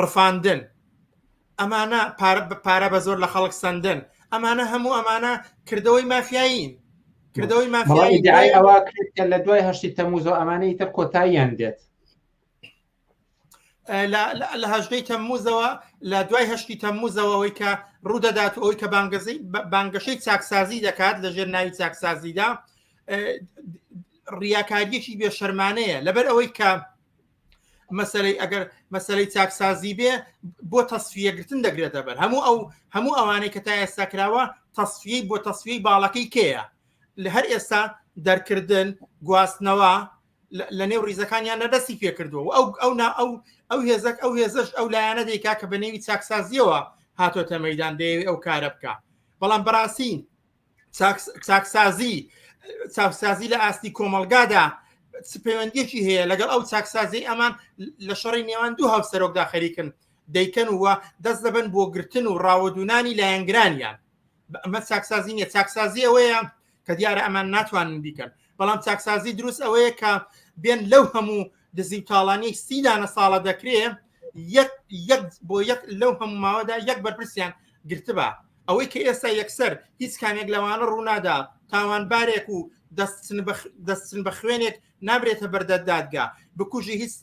ڕفاندن، ئەمانە پارە بە زۆر لە خەڵک سەندن، ئەمانە هەموو ئەمانە کردەوەی مافیایین. کردەوەی مافیایی ئیدعای ئەوە کرد کە لە دوای هەشتی تەموزەوە ئەمانە ئیتر کۆتاییان دێت. لە هەژدەی تەمموزەوە لە دوای هەشتی تەمموزەوە ئەوەی کە ڕوودەدات و ئەوەی کە بانگەشەی چاکسازی دەکات لە ژێر ناوی چاکسازیدا ڕیاکاریەکی بێشەرمانەیە لەبەر ئەوەی کە مەسلەی ئەگەر مەسلەی چاکسازی بێ بۆ تەسفیەگرتن دەگرێتە بەر هەموو ئەو هەموو ئەوانەی کە تا ئێستا کراوە تەسفیەی بۆ تەسفیەی باڵەکەی کێیە لە هەر ئێستا دەرکردن گواستنەوە لە نێو ریزەکانیان نەدەستی پێکردووە و ئەو ئەو ئەو ئەو هێزەک ئەو هێزەش ئەو لایەنە دەیکا کە بە نێوی چاکسازیەوە هاتۆتە مەدان دەیەوێ ئەو کارە بکە بەڵام بەڕاستی چاکسازی چاکسازی لە ئاستی کۆمەلگادا چ پەیوەندیەکی هەیە لەگەڵ ئەو چاکسازی ئەمان لە شەڕی نێوان دوو هاوسەرۆکدا خەریکن دەیکەن و دەست دەبن بۆ گرتن و ڕاوەدونانی لایەنگرانیان ئەمە چاکسازی نیە چاکسازی ئەوەیە کە دیارە ئەمان ناتوانن بیکەن بەڵام چاکسازی دروست ئەوەیە کە بێن لەو هەموو دزی و تاڵانی سی دانە ساڵە دەکرێ یەک یەک بۆ یەک لەو هەموو ماوەدا یەک بەرپرسیان گرتبا ئەوەی کە ئێستا یەکسەر هیچ کامێک لەوانە ڕوونادا تاوانبارێک و دەستن بە خوێنێک نابرێتە بەردە دادگا بکوژی هیچ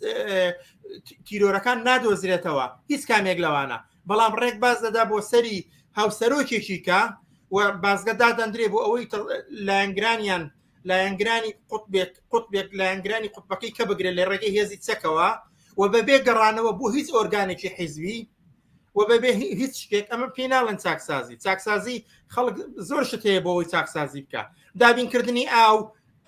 تیرۆرەکان نادۆزرێتەوە هیچ کامێک لەوانە بەڵام ڕێک باز دەدا بۆ سەری هاوسەرۆکێکی کە و بازگە دادەندرێ بۆ ئەوەی لایەنگرانیان لایەنگرانی قوتبێک قوتبێک لایەنگرانی قوتبەکەی کە بگرێت لە ڕێگەی هێزی چەکەوە و بەبێ گەڕانەوە بۆ هیچ ئۆرگانێکی حیزبی و بەبێ هیچ شتێک ئەمە پێی ناڵێن چاکسازی چاکسازی خەڵک زۆر شت هەیە بۆ ئەوەی چاکسازی بکە دابینکردنی ئاو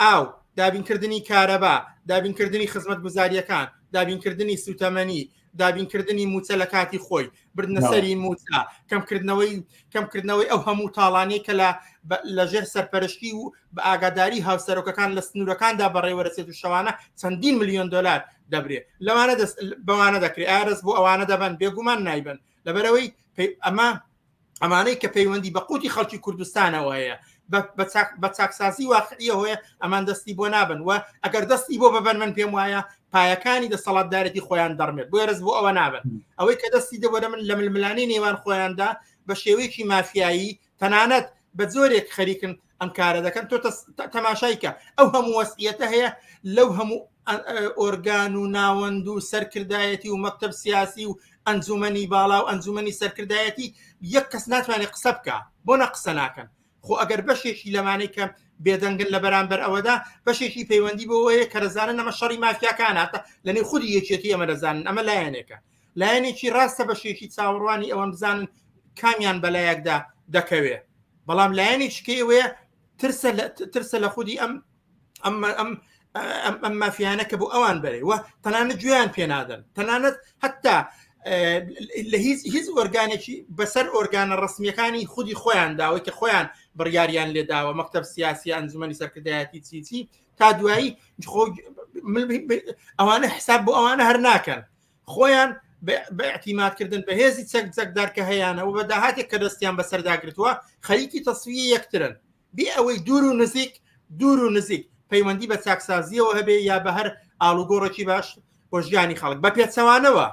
ئاو دابینکردنی کارەبا دابینکردنی خزمەتگوزاریەکان دابینکردنی سوتەمەنی دابینکردنی موچە لە کاتی خۆی بردنەسەری موچە کەمکردنەوەی کەمکردنەوەی ئەو هەموو تاڵانی کە لە لەژێر سەرپەرشتی و بە ئاگاداری هاوسەرۆکەکان لە سنوورەکاندا بەڕێوەرەچێت و شەوانە چەندین ملیۆن دلار دەبرێ لەوانە دەست بەوانە دەکرێت ئارز بۆ ئەوانە دەبن بێگومان نایبن لەبەرەوەی ئەمە. ئەمانەی کە پەیوەندی بە قوتی خەڵکی کوردستانەوە هەیە بە چاکسازی واقعیەوە هەیە ئەمان دەستی بۆ نابن و ئەگەر دەستی بۆ بەبەن من پێم وایە پایەکانی دەسەڵاتدارێتی خۆیان دەڕمێت بۆیە رز بۆ ئەوە نابن ئەوەی کە دەستی دەبەرە من لە ململانی نێوان خۆیاندا بە شێوەیەکی مافیایی تەنانەت بە جۆرێک خەریکن ئەم کارە دەکەن تۆ تەماشای کە ئەو هەموو وەسیەتە هەیە لەو هەموو ئۆرگان و ناوەند و سەرکردایەتی و مەکتب سیاسی و ئەنجومەنی باڵا و ئەنجومەنی سەرکردایەتی یەک کەس ناتوانێت قسە بکە بۆ نە قسە ناکەن خۆ ئەگەر بەشێکی لەمانەی کە بێدەنگن لە بەرامبەر ئەوەدا بەشێکی پەیوەندی بۆەیە کە دەزانن ئەمە شەڕی مافیاکان هاتە لە نێو خودی یەکێتی ئەمە دەزانن ئەمە لایەنێکە لایەنێکی ڕاستە بەشێکی چاوەڕوانی ئەوەن بزانن کامیان بەلایەکدا دەکەوێ بەڵام لایەنێکی کە ئەوەیە ترسە ترسە لە خودی ئەم ئەم ئەم ئەم مافیانە کە بۆ ئەوان بەرێ و تەنانەت گوێیان پێنادەن تەنانەت حتا لە هیچ هیچ ئۆرگانێکی بەسەر ئۆرگانە ڕسمیەکانی خودی خۆیان داوەی کە خۆیان بڕیاریان لێداوە مەکتب سیاسی ئەنجومەنی سەرکردایەتی چی چی تا دوایی خۆ ئەوانە حساب بۆ ئەوانە هەر ناکەن خۆیان بە اعتیمادکردن بە هێزی چەک چەکدار کە هەیانە و بە داهاتێک کە دەستیان بەسەردا گرتووە خەریکی تەسویە یەکترن بێ ئەوەی دوور و نزیک دوور و نزیک پەیوەندی بە چاکسازیەوە هەبێ یا بە هەر ئاڵوگۆڕێکی باش بۆ ژیانی خەڵک بە پێچەوانەوە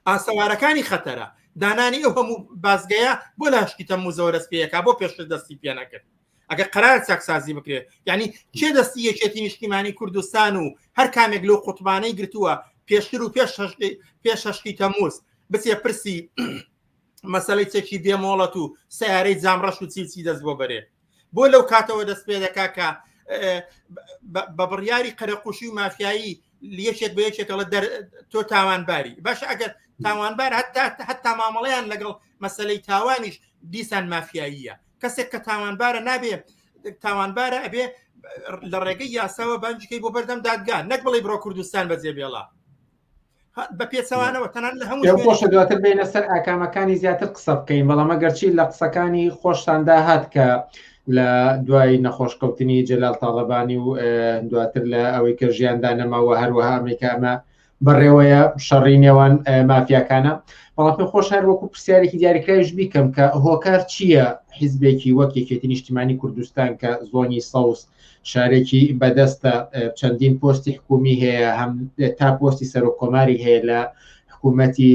ئاسەوارەکانی خەتەرە دانانی ئەو هەموو بازگەیە بۆ لە هەشتی تەمموزەوە دەست پێیەکا بۆ پێشتر دەستی پێ نەکرد ئەگەر قرار چاکسازی بکرێت یعنی کێ دەستی یەکێتی نیشتیمانی کوردستان و هەر کامێک لەو قوتبانەی گرتووە پێشتر و پێش پێش هەشتی تەموز بچێ پرسی مەسەلەی چەکی بێمۆڵەت و سیارەی جامڕەش و چی چی دەست بۆ بەرێ بۆ لەو کاتەوە دەست پێ دەکا کە بە بڕیاری قەرەقوشی و مافیایی یەکێک بە یەکێکەڵە تۆ تاوانباری باش ئەگەر تاوانبار هەتا هەتا مامەڵەیان لەگەڵ مەسلەی تاوانیش دیسان مافیاییە کەسێک کە تاوانبارە نابێ تاوانبارە ئەبێ لە ڕێگەی یاساوە بانجکەی بۆ بەردەم دادگا نەک بڵێ بڕۆ کوردستان بەجێ بێڵا بە پێچەوانەوە تەنان لە هەموو خۆشە دواتر بینە سەر ئاکامەکانی زیاتر قسە بکەین بەڵام ئەگەرچی لە قسەکانی خۆشتاندا هات کە لە دوای نەخۆشکەوتنی جەلال تاڵەبانی و دواتر لە ئەوەی کە ژیاندا نەماوە هەروەها ئەمریکا ئەمە بەڕێوەیە شەڕی نێوان مافیاکانە بەڵام پێم خۆش هەر وەکو پرسیارێکی دیاریکراویش بیکەم کە هۆکار چییە حیزبێکی وەک یەکێتی نیشتیمانی کوردستان کە زۆنی سەوز شارێکی بەدەستە چەندین پۆستی حکومی هەیە هەم تا پۆستی سەرۆک کۆماری هەیە لە حکوومەتی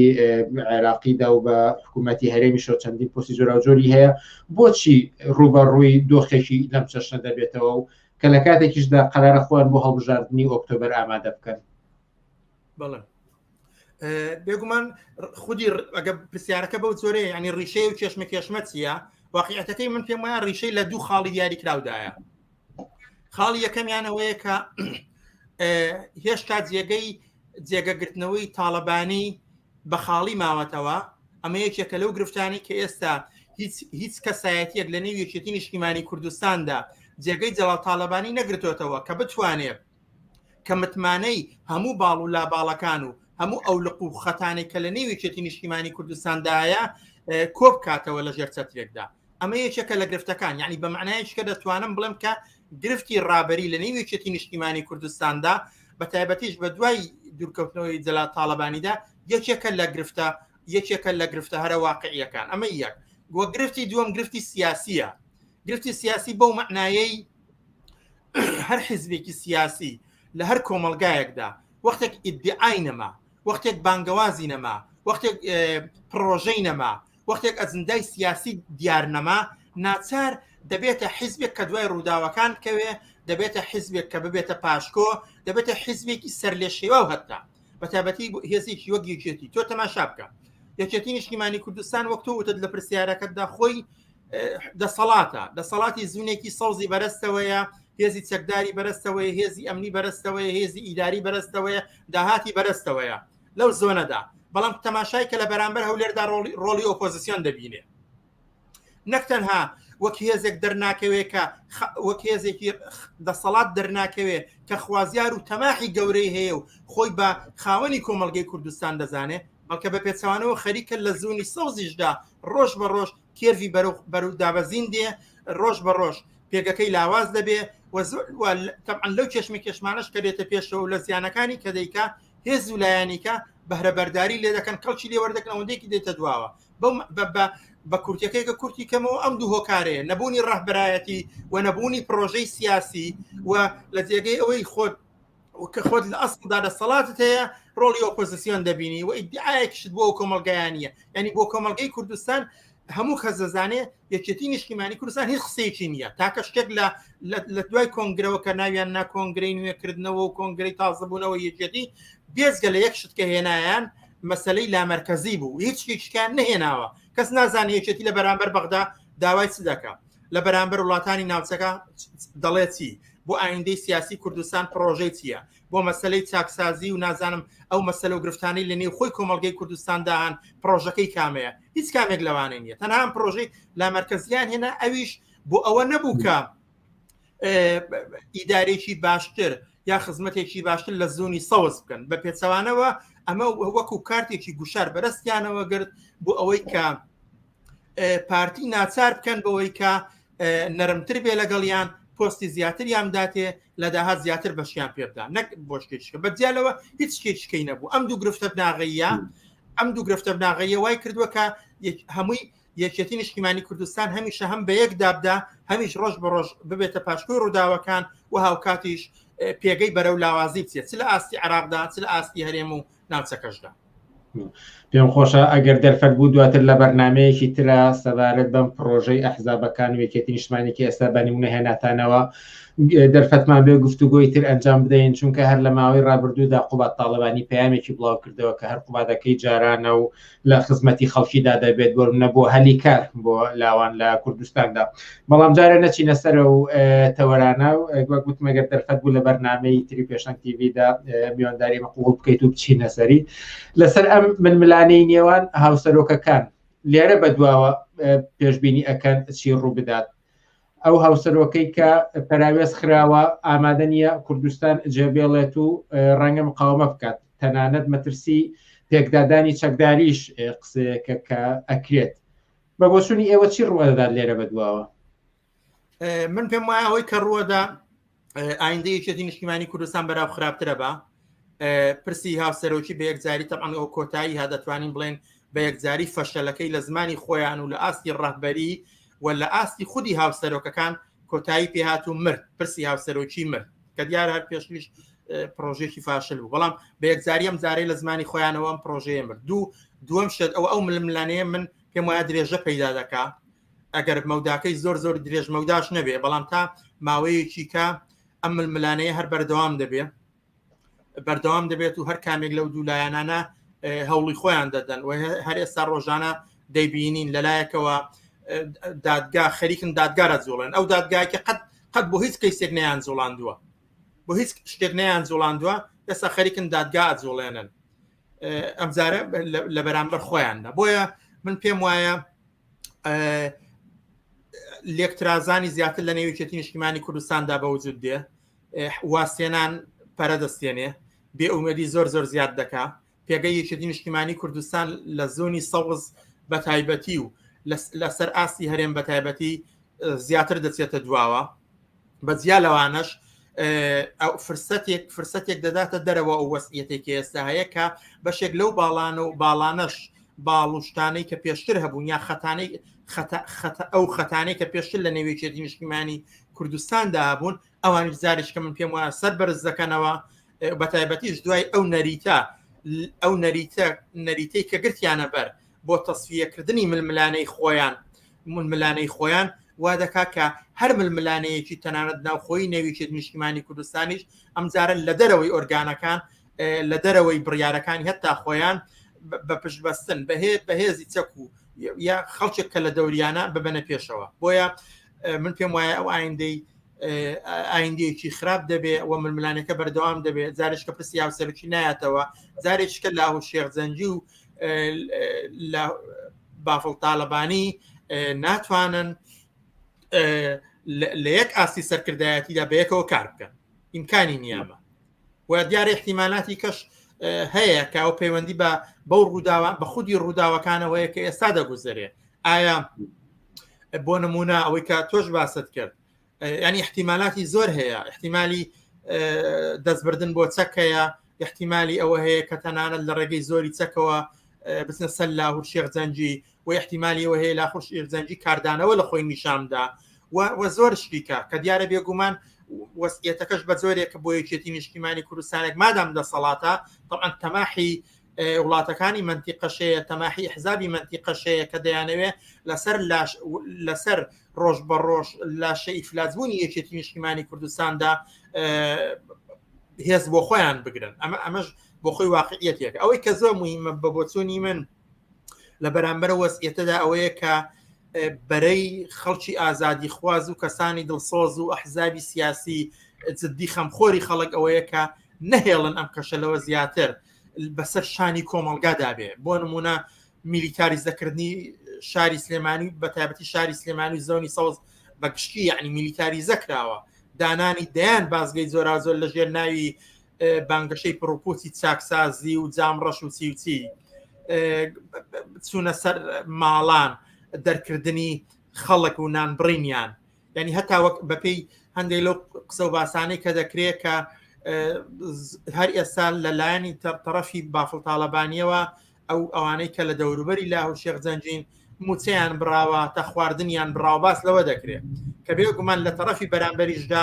عێراقیدا و بە حکوومەتی هەرێمیشەوە چەندین پۆستی جۆراوجۆری هەیە بۆچی ڕووبەڕووی دۆخێکی لەم چەشنە دەبێتەوە و کە لە کاتێکیشدا قەرارە خۆیان بۆ هەڵبژاردنی ئۆکتۆبەر ئامادە بکەن. بەڵێ بێگومان خودی ئەگە پرسیارەکە بەو جۆرەیە ینی ڕیشەی و کێشمە کێشمە چییە واقعەتەکەی من پێم وایە ڕیشەی لە دوو خاڵی دیاریکراودایە خاڵی یەکەمیانەوەیە کە هێشتا جێگەی جێگەگرتنەوەی تاڵەبانی بە خاڵی ماوەتەوە ئەمە یەکێکە لەو گرفتانی کە ئێستا هیچ هیچ کەسایەتیەک لە نێو یەکێتی نیشتیمانی کوردستاندا جێگەی جەڵال تاالبانی نەگرتوێتەوە کە بتوانێت کە متمانەی هەموو باڵ و لاباڵەکان و هەموو ئەو لق و خەتانێک کە لە نێو یەکێتی نیشتیمانی کوردستاندایە کۆبکاتەوە لە ژێر چەترێکدا ئەمە یەکێکە لە گرفتەکان یعنی بە معنایش کە دەتوانم بڵێم کە گرفتی ڕابەری لە نێو یەکێتی نیشتیمانی کوردستاندا بە تایبەتیش بە دوای دوورکەوتنەوەی جەلال تاڵەبانیدا یەکێکە لە گرفتە یەکێکە لە گرفتە هەرە واقعیەکان ئەمە یەک وە گرفتی دووەم گرفتی سیاسیە گرفتی سیاسی بەو مەعنایەی هەر حیزبێکی سیاسی لە هەر کۆمەلگایەکدا وەختێک ئیدعای نەما وەختێک بانگەوازی نەما وەختێک پڕۆژەی نەما وەختێک ئەجندای سیاسی دیار نەما ناچار دەبێتە حیزبێک کە دوای ڕووداوەکان بکەوێ دەبێتە حیزبێک کە ببێتە پاشکۆ دەبێتە حیزبێکی سەرلێشێواو هەتا بەتایبەتی هێزێکی وەک یەکێتی تۆ تەماشا بکە یەکێتی نیشتیمانی کوردستان وەک تۆ وتت لە پرسیارەکەتدا خۆی دەسەڵاتە دەسەڵاتی زونێکی سەوزی بەرەستەوەیە هێزی چەکداری بەرەستەوەی هێزی ئەمنی بەرەستەوەی هێزی ئیداری بەرەستەوەیە داهاتی بەرەستەوەیە لەو زۆنەدا بەڵام تەماشای کە لە بەرامبەر هەولێردا ڕۆڵی ئۆپۆزیسیۆن دەبینێ نەک تەنها وەک هێزێک دەرناکەوێ کە وەک هێزێکی دەسەڵات دەرناکەوێ کە خوازیار و تەماحی گەورەی هەیە و خۆی بە خاوەنی کۆمەڵگەی کوردستان دەزانێ بەڵکە بە پێچەوانەوە خەریکە لە زوونی سەوزیشدا ڕۆژ بە ڕۆژ کێرڤی بەرەو دابەزین دێ ڕۆژ بە ڕۆژ پێگەکەی لاواز دەبێ و تەبعەن لەو کێشمە کێشمانەش کە دێتە پێشەوە و لە زیانەکانی کە دەیکا هێز و لایەنیکە بەهرەبەرداری لێ دەکەن کەڵکی لێ وەردەکەن ئەوەندەیەکی دێتە دواوە بەو بە کورتەکەی کە کورتی کەمەوە ئەم دوو هۆکارەیە نەبوونی ڕەهبەرایەتی و نەبوونی پرۆژەی سیاسی و لە جێگەی ئەوەی خۆت کە خۆت لە ئەسڵدا دەسەڵاتت هەیە ڕۆڵی ئۆپۆزیسیۆن دەبینی و ئیدعایەکیشت بۆ ئەو کۆمەڵگایانە یعنی بۆ کۆمەڵگەی کوردستان هەموو کەس دەزانێ یەکێتی نیشتیمانی کوردستان هیچ قسەیەکی نییە تاکە شتێک لە لە دوای کۆنگرەوە کە ناویان نا کۆنگرەی نوێکردنەوە و کۆنگرەی تازەبوونەوە یەکێتی بێزگە لە یەک شت کە هێنایان مەسلەی لامەرکەزی بوو هیچ شتێکیان نەهێناوە کەس نازانێ یەکێتی لە بەرامبەر بەغدا داوای چ دەکا لە بەرامبەر وڵاتانی ناوچەکە دەڵێ چی بۆ ئایندەی سیاسی کوردستان پرۆژەی چییە بۆ مەسلەی چاکسازی و نازانم ئەو مەسەلە و گرفتانەی لە نێو خۆی کۆمەڵگەی کوردستاندا هەن پرۆژەکەی کامەیە هیچ کامێک لەوانەی نییە تەنها ئەم پرۆژەی لامەرکەزیان هێنا ئەویش بۆ ئەوە نەبوو کە ئیدارێکی باشتر یا خزمەتێکی باشتر لە زۆنی سەوز بکەن بە پێچەوانەوە ئەمە وەکو کارتێکی گوشار بەرەستیانەوە گرت بۆ ئەوەی کە پارتی ناچار بکەن بەوەی کە نەرمتر بێ لەگەڵیان پۆستی زیاتریان داتێ لە داهات زیاتر بەشیان پێ بدا نەک بۆ شتێکە بە جیا لەوە هیچ شتێکیکەی نەبوو ئەم دوو گرفتە بناغەیە ئەم دوو گرفتە بناغەیە وای کردووە کە هەمووی یەکێتی نیشتیمانی کوردستان هەمیشە هەم بە یەک دابدا هەمیش ڕۆژ بە ڕۆژ ببێتە پاشکۆی ڕووداوەکان و هاوکاتیش پێگەی بەرەو لاوازی بچێت چ لە ئاستی عراقدا چ لە ئاستی هەرێم و ناوچەکەشدا. پێم خۆشە ئەگەر دەرفەت بوو دواتر لە بەرنمەیەکی ترا سەبارەت بەم پرۆژەی ئەحزابەکان و یەکێتی نیشتمانی کە ئێستا بە نمونە هێناتانەوە دەرفەتمان بێ گفتوگۆی تر ئەنجام بدەین چونکە هەر لە ماوەی ڕابردوودا قوباد تاڵەبانی پەیامێکی بڵاو کردەوە کە هەر قوبادەکەی جارانە و لە خزمەتی خەڵکیدا دەبێت بۆ نە بۆ هەلی کار بۆ لاوان لە کوردستاندا بەڵام جارێ نەچینە سەر و تەوەرانە و وەک گوتم ئەگەر دەرفەت بوو لە بەرنمەی تری پێشەنگ تیڤیدا میوانداری مەقبوڵ بکەیت و بچینە سەری لەسەر ئەم ململانێی نێوان هاوسەرۆکەکان لێرە بەدواوە پێشبینی ئەکەن چی ڕوو بدات ئەو هاوسەرۆکەی کە پەراوێز خراوە ئامادە نییە کوردستان جێبێڵێت و ڕەنگە مقاومە بکات تەنانەت مەترسی پێکدادانی چەکداریش قسەیەکە کە ئەکرێت بە بۆچوونی ئێوە چی ڕوەدات لێرە بەدواوە؟ من پێم وایە ئەوەی کە ڕووەدا ئایندە یەکێتی نیشتیمانی کوردستان بەراو خراپترە بە پرسی هاوسەرۆکی بە یەکجاری تەبعەن ئەو کۆتایی ها دەتوانین بڵێن بە یەکجاری فەشەلەکەی لە زمانی خۆیان و لە ئاستی ڕەهبەری و لە ئاستی خودی هاوسەرۆکەکان کۆتایی پێهات و مرد پرسی هاوسەرۆکی مرد کە دیار هەر پێشتریش پرۆژێکی فاشل بوو بەڵام بە یەکجاری ئەم جارەی لە زمانی خۆیانەوە ئەم پرۆژەیە مرد دوو دووەم شت ئەوە ئەو ململانەیە من پێم وایە درێژە پەیدا دەکا ئەگەر مەوداکەی زۆر زۆر درێژ مەوداش نەبێ بەڵام تا ماوەیەکی کە ئەم ململانەیە هەر بەردەوام دەبێ بەردەوام دەبێت و هەر کامێک لەو دوو لایەنانە هەوڵی خۆیان دەدەن و هەر ئێستا ڕۆژانە دەیبینین لەلایەکەوە دادگا خەریکن دادگارە جوڵێن ئەو دادگایکە قەت قەت بۆ هیچ کەیسێک نیان جوڵاندووە بۆ هیچ شتێک نیان جوڵاندووە ئێستا خەریکن دادگا ئەجوڵێنن ئەمجارە لە بەرامبەر خۆیاندا بۆیە من پێم وایە لێکترازانی زیاتر لە نێویچێتی نیشتیمانی کوردستاندا بەوجود دێ واسێنان پەرە دەستێنێ بێ ئومێدی زۆر زۆر زیاد دەکا پێگەی یەکێتی نیشتیمانی کوردستان لە زۆنی سەوز بە تایبەتی و لەسەر ئاستی هەرێم بە تایبەتی زیاتر دەچێتە دواوە بە جیا لەوانەش فرسەتێک فرسەتێک دەداتە دەرەوە ئەو وەسیەتێکی ئێستا هەیە کە بەشێک لەو باڵان و باڵانەش باڵ و شتانەی کە پێشتر هەبوون یا خەتانەی ئەو خەتانەی کە پێشتر لە نێویچێتی نیشتیمانی کوردستاندا هەبوون ئەوانیش جارێک کە من پێم وایە سەر بەرز دەکەنەوە بە تایبەتیش دوای ئەو نەریتە ئەو نەریتە نەریتەی کە گرتیانە بەر بۆ تەسفیەکردنی ململانەی خۆیان ململانەی خۆیان وا دەکا کە هەر ململانەیەکی تەنانەت ناوخۆی نەویچێت نیشتیمانی کوردستانیش ئەمجارە لە دەرەوەی ئۆرگانەکان لە دەرەوەی بڕیارەکانی هەتا خۆیان بە پشتبەستن بەهێ بەهێزی چەک و یا خەڵکێک کە لە دەوریانە ببەنە پێشەوە بۆیە من پێم وایە ئەو ئایندەی ئایندەیەکی خراپ دەبێ و ململانەکە بەردەوام دەبێت جارێک کە پرسی هاوسەرکی نایەتەوە جارێککە لاهو شێخ جەنگی و لە بافڵ تاالبانی ناتوانن لە یەک ئاستی سەرکردایەتیدا بەیەکەوە کار بکەن ئیمکانی نییەمە و دیارە احتیمالاتی کەش هەیە کە ئەو پەیوەندی بە بەو ڕووداوە بە خودی ڕووداوەکانەوەیە کە ئێستا دەگوزەرێ ئایا بۆ نمونە ئەوەی کە تۆش باست کرد ینی احتیمالاتی زۆر هەیە احتیمالی دەستبردن بۆ چەک هەیە احتیمالی ئەوە هەیە کە تەنانەت لە ڕێگەی زۆری چەکەوە. بچنە سەر لاهور شێخ جەنگی و احتیمالی ئەوە هەیە لاهور شێخ جەنگی کاردانەوە لە خۆی نیشاندا و زۆر شتیکە کە دیارە بێگومان وەسیەتەکەش بە جۆرێک بۆ یەکێتی نیشتیمانی کوردستانێک مادام دەسەڵاتە طبعا تەماحی وڵاتەکانی منتیقەشەیە تەماحی حزابی منتیقەشەیە کە دەیانەوێ لەسەر لاش لەسەر ڕۆژ بە ڕۆژ لاشە ئیفلاسبوونی یەکێتی نیشتیمانی کوردستاندا هێز بۆ خۆیان بگرن ئەمە ئەمەش بۆ خۆی واقعیەتێک ئەوەی کە زۆر مهمە بە بۆچوونی من لە بەرامبەر وەزعیەتەدا ئەوەیە کە بەرەی خەڵکی ئازادی خواز و کەسانی دڵسۆز و ئەحزابی سیاسی جددی خەمخۆری خەڵک ئەوەیە کە نەهێڵن ئەم کەشە لەوە زیاتر بەسەر شانی کۆمەڵگادا بێ بۆ نمونە میلیتاریزەکردنی شاری سلێمانی بە تایبەتی شاری سلێمانی زۆنی سەوز بە گشتی یعنی میلیتاریزە کراوە دانانی دەیان بازگەی زۆرازۆر لە ژێر ناوی بانگەشەی پڕوپوچی چاکسازی و جام ڕەش و چی و چی چوونە سەر ماڵان دەرکردنی خەڵک و نان بڕینیان یعنی هەتا وەک بەپێی هەندێک لەو قسە و باسانەی کە دەکرێت کە هەر ئێستا لە لایەنی تەڕەفی بافڵ تاالبانیەوە ئەو ئەوانەی کە لە دەوروبەری لاهور شێخ جەنگین موچەیان بڕاوە تا خواردنیان بڕاوە باس لەوە دەکرێت کە بێگومان لە تەڕەفی بەرامبەریشدا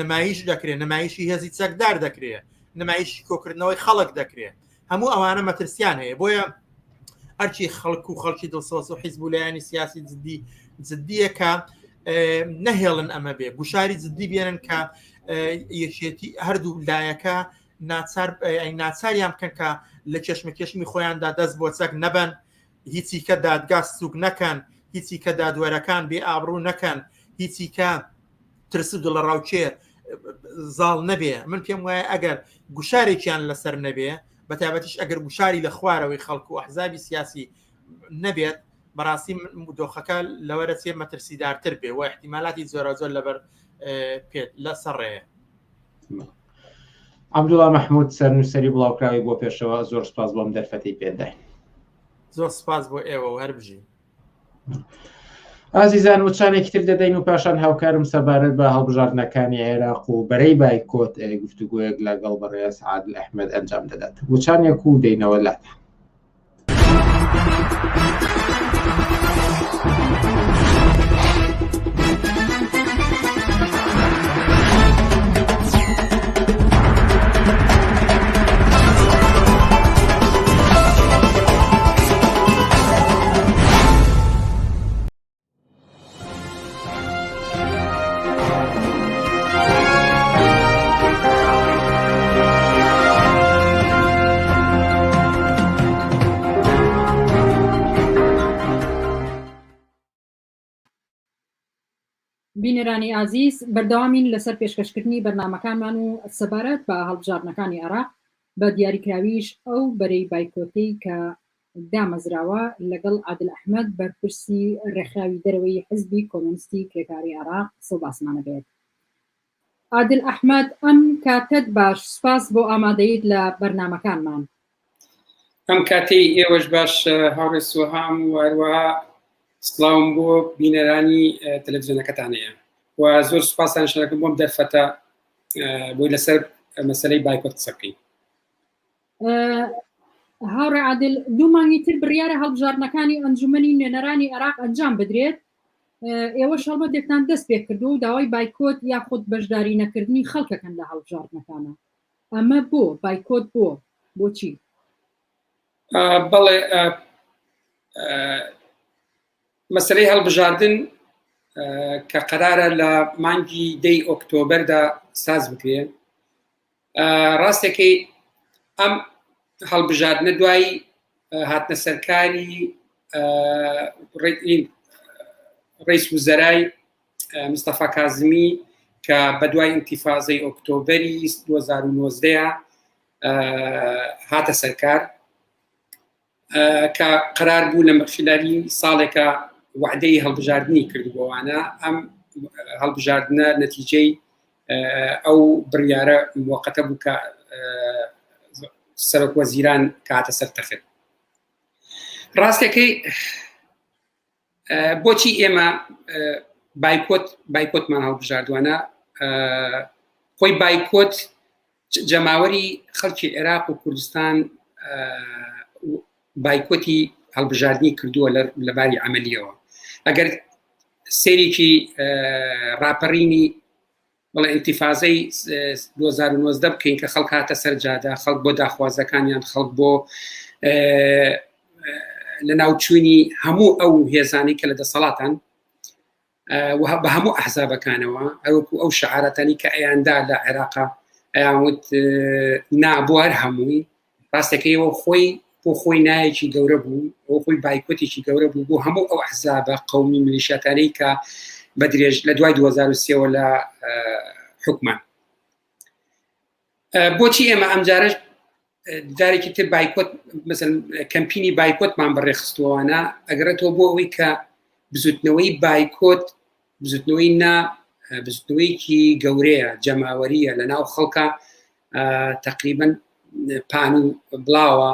نمایش دەکرێت نمایشی هێزی چەکدار دەکرێت نمایشی کۆکردنەوەی خەڵک دەکرێت هەموو ئەوانە مەترسیان هەیە بۆیە ئەرچی خەڵک و خەڵکی دڵسۆز و حیزب و لایەنی سیاسی جدی جدیەکە نەهێڵن ئەمە بێ گوشاری جدی بێنن کە یەکێتی هەردوو لایەکە ناچار ناچاریان بکەن کە لە کێشمەکێشمی خۆیاندا دەست بۆ چەک نەبەن هیچی کە دادگا سوک نەکەن هیچی کە دادوەرەکان بێ ئابڕوو نەکەن هیچی کە ترس و دڵەڕاوکێ زاڵ نەبێ من پێم وایە ئەگەر گوشارێکیان لەسەر نەبێ بە تایبەتیش ئەگەر گوشاری لە خوارەوەی خەڵک و ئەحزابی سیاسی نەبێت بەڕاستی دۆخەکە لەوە دەچێت مەترسیدارتر بێ و احتیمالاتی زۆرە زۆر لەبەر پێت لەسەر ڕێیە. عەبدوڵا مەحمود سەرنووسەری بڵاوکراوی بۆ پێشەوە زۆر سپاس بۆم دەرفەتی پێداین. زۆر سپاس بۆ ئێوە و هەر بژین. ئازیزان وچانێکی تر دەدەین و پاشان هاوکارم سەبارەت بە هەڵبژاردنەکانی عێراق و بەرەی بایکۆت گفتوگۆیەک لەگەڵ بەڕێز عادل ئەحمەد ئەنجام دەدات وچانێک و دەینەوە لاتان. بینەرانی ئازیز بەردەوامین لەسەر پێشکەشکردنی بەرنامەکانمان و سەبارەت بە هەڵبژاردنەکانی عێراق بە دیاریکراویش ئەو بەرەی بایکۆتەی کە دامەزراوە، لەگەڵ عادل ئەحمەد بەرپرسی رێکخراوی دەرەوەی حزبی کۆمۆنستی کرێکاری عێراق قسە و باسمان ئەبێت. عادل ئەحمەد ئەم کاتەت باش، سوپاس بۆ ئامادەییت لە بەرنامەکانمان. ئەم کاتەی ئێوەش باش هاوڕێ سوهام و هەروەها سڵاوم بۆ بینەرانی تەلەڤزیۆنەکەتان هەیە و زۆر سوپاستان شەکەم بۆم دەرفەتە بۆی لەسەر مەسەلەی بایکۆت قسە بکەین. هاوڕێ عادل دوو مانگی تر بڕیارە هەڵبژاردنەکانی ئەنجومەنی نوێنەرانی عێراق ئەنجام بدرێت ئێوەش هەڵمەتێکتان دەست پێ کردو و داوای بایکۆت یاخود بەشداری نەکردنی خەڵکەکەن لە هەڵبژاردنەکانە ئەمە بۆ بایکۆت بۆ بۆچی؟ بەڵێ مەسلەی هەڵبژاردن کە قەرارە لە مانگی دەی ئۆکتۆبەردا ساز بکرێ ڕاستەکەی ئەم هەڵبژاردنە دوای هاتنە سەرکاری ڕیس وزەرای مستەفا کازمی کە بە دوای ئینتیفازەی ئۆکتۆبەری 2019 هاتە سەرکار کە قرار بوو لە خلاری ساڵێکە وعدەی هەڵبژاردننی کردبووانە ئەم هەڵبژاردنە نەتیجەی ئەو بڕیارە موقتە بوو کە سەرۆک وەزیران کاتە سەر تەخت ڕاستەکەی بۆچی ئێمە بایکۆت بایکۆتمان هەڵبژاردوانە خۆی بایکۆت جەماوەری خەڵکی عێراق و کوردستان. بایکۆتی هەڵبژاردنی کردووە لە باری عملیەوە ئەگەر سێرێکی ڕاپەڕینی بەڵێ ئینتیفازەی 2019 بکەین کە خەڵک هاتە سەر جادە خەڵک بۆ داخوازەکانیان خەڵک بۆ لە ناوچوونی هەموو ئەو هێزانەی کە لە دەسەڵاتان بە هەموو ئەحزابەکانەوە ئەوەکو ئەو شعارەتانی کە ئەیاندا لە عێراقا ئەیانوت نا بۆ هەر هەمووی ڕاستەکەیەوە خۆی بۆ خۆی نایەکی گەورە بوو بۆ خۆی بایکۆتێکی گەورە بوو بۆ هەموو ئەو ئەحزابە قومی ملیشاتانەی کە بە درێژ لە دوای 2023ەوە لە حکومان بۆچی ئێمە ئەمجارش جارێکی تر بایکۆت مثل کەمپینی بایکۆتمان بەڕێخستووانە ئەگەڕێتەوە بۆ ئەوەی کە بزوتنەوەی بایکۆت بزوتنەوەی نا بزوتنەوەیەکی گەورەیە جەماوەریە لە ناو خەڵکە تقریبن پان و بڵاوە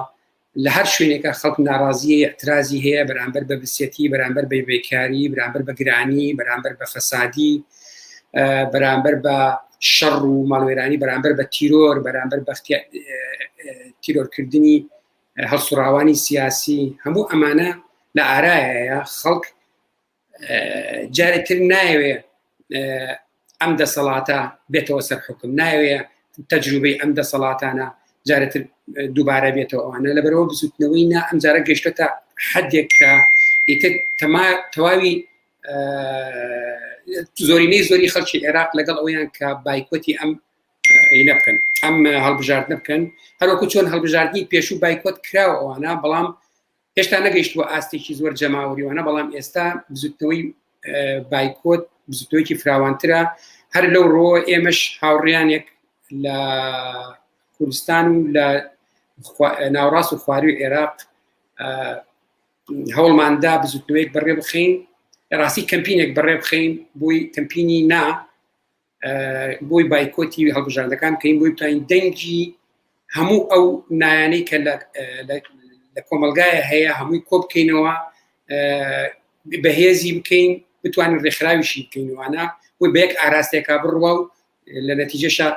لە هەر شوێنێکە خەڵک ناڕازیە اعترازی هەیە بەرامبەر بە بسیەتی بەرامبەر بە بێکاری بەرامبەر بە گرانی بەرامبەر بە فەسادی بەرامبەر بە شەڕ و ماڵوێرانی بەرامبەر بە تیرۆر بەرامبەر بە تیرۆرکردنی هەڵسوڕاوانی سیاسی هەموو ئەمانە لە ئارایە خەڵک جارێتر نایەوێ ئەم دەسەڵاتە بێتەوە سەر حکم نایەوێ تەجروبەی ئەم دەسەڵاتانە جارێتر دووبارە بێتەوە ئەوانە لەبەرەوە بزوتنەوەی نا ئەم جارە گەشتۆتە حدێک کە ئیتر تەما تەواوی زۆرینەی زۆری خەڵکی عێراق لەگەڵ ئەویان کە بایکۆتی ئەم نە بکەن ئەم هەڵبژاردنە بکەن هەروەکو چۆن هەڵبژاردننی پێشوو بایکۆت کراوە ئەوانە بەڵام هێشتا نەگەیشتووە ئاستێکی زۆر جەماوەریوانە بەڵام ئێستا بزوتنەوەی بایکۆت بزوتنەوەیکی فراوانترە هەر لەو ڕۆ ئێمەش هاوڕیانێک لە کوردستان و لە ناوڕاست و خواروی عێراق هەوڵماندا بزوتنەوەیەک بەڕێ بخەین ڕاستی کەمپینێک بەڕێ بخەین بۆی کەمپینی نا بۆی بایکۆتی هەڵبژاردەکان بکەین بۆی بتوانین دەنگی هەموو ئەو نایانەی کە لە کۆمەلگایە هەیە هەمووی کۆ بکەینەوە بەهێزی بکەین بتوانین ڕێکخراویشی بکەینەوەە بۆی بە یەک ئاراستێکا بڕوە و لە نەتیجەشە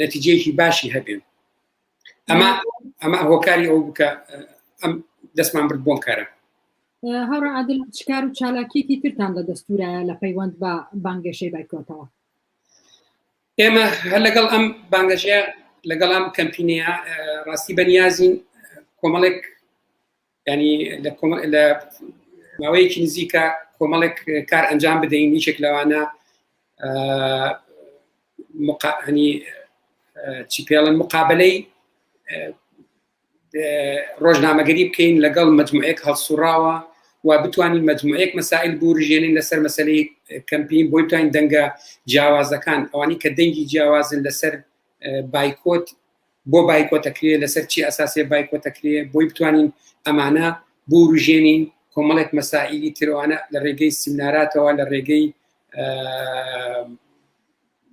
نەتیجەیەکی باشی هەبێن ئەمە ئەمە هۆکاری ئەو بکە ئەم دەستمان برد بۆم کارە هاوڕێ عادل چ کار و چالاکیەکی ترتان لە دەستورایە لە پەیوەند بە بانگەشەی بایکۆتەوە؟ ئێمە هەر لەگەڵ ئەم بانگەشەیە لەگەڵ ئەم کەمپینەیە ڕاستی بەنیازین کۆمەڵێک ینی لە ماوەیەکی نزیکە کۆمەڵێک کار ئەنجام بدەین یەکێک لەوانە ینی چی پێڵن مقابلەی ڕۆژنامەگەری بکەین لەگەڵ مجموعەیەک هەڵسوڕاوە و بتوانین مجموعەیەک مەسائل بورژێنین لەسەر مەسلەی کەمپین بۆی بتوانین دەنگە جیاوازەکان ئەوانی کە دەنگی جیاوازن لەسەر بایکۆت بۆ بایکۆتەکرێ لەسەر چی ئەساسێ بایکۆتەکرێ بۆی بتوانین ئەمانە بورژێنین کۆمەڵێک مەسائلی تروانە لە ڕێگەی سیمناراتەوە لە ڕێگەی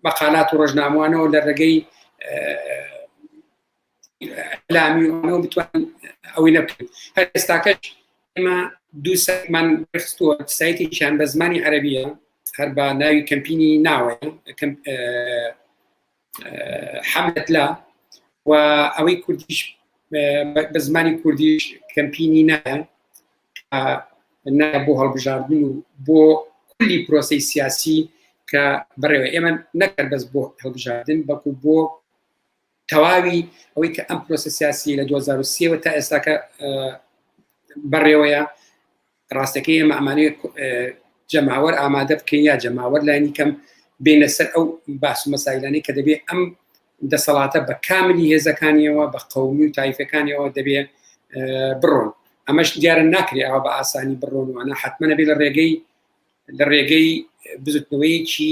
مەقالات و ڕۆژناموانەوە لە ڕێگەی ئەلامی بتوان ئەوەی نەبکەن هەر ئێستاکەش ئێمە دوو سایتمان خستووە سایتێکیان بە زمانی عەربیە هەر بە ناوی کەمپینی ناوە حەملەت لا و ئەوەی کوردیش بە زمانی کوردیش کەمپینی نایە نا بۆ هەڵبژاردن و بۆ کولی پرۆسی سیاسی کە بەڕێوە ئێمە نەکەر بەس بۆ هەڵبژاردن بەڵکو بۆ تەواوی ئەوەی کە ئەم پرۆسە سیاسی لە 2023ەوە تا ئێستاکە بەڕێوەیە ڕاستەکەی ئێمە ئەمانەیە جەماوەر ئامادە بکەین یا جەماوەر لانی کەم بینە سەر ئەو باس و مەسایلانەی کە دەبێ ئەم دەسەڵاتە بە کاملی هێزەکانیەوە بە قومی و تایفەکانیەوە دەبێ بڕۆن ئەمەش دیارە ناکرێ ئەوە بە ئاسانی بڕۆنوانە حتممە نەبێ لە ڕێگەی لە ڕێگەی بزوتنەوەیەکی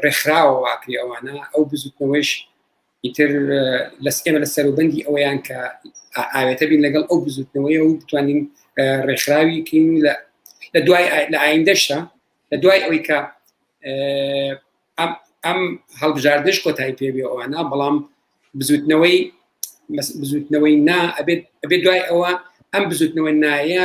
ڕێکخراوە واکرێ ئەوانە ئەو بزوتنەوەیش ئیتر لە ئێمە لە سەروبندی ئەوەیان کە ئاوێتە بین لەگەڵ ئەو بزوتنەوەیە و بتوانین ڕێکخراوی کەین لە دوای لە ئایندەشە لە دوای ئەوەی کە ئەم هەڵبژاردنش کۆتایی پێبێ ئەوانە بەڵام بزوتنەوەی بزوتنەوەی نا ئەبێت ئەبێت دوای ئەوە ئەم بزوتنەوەی نایە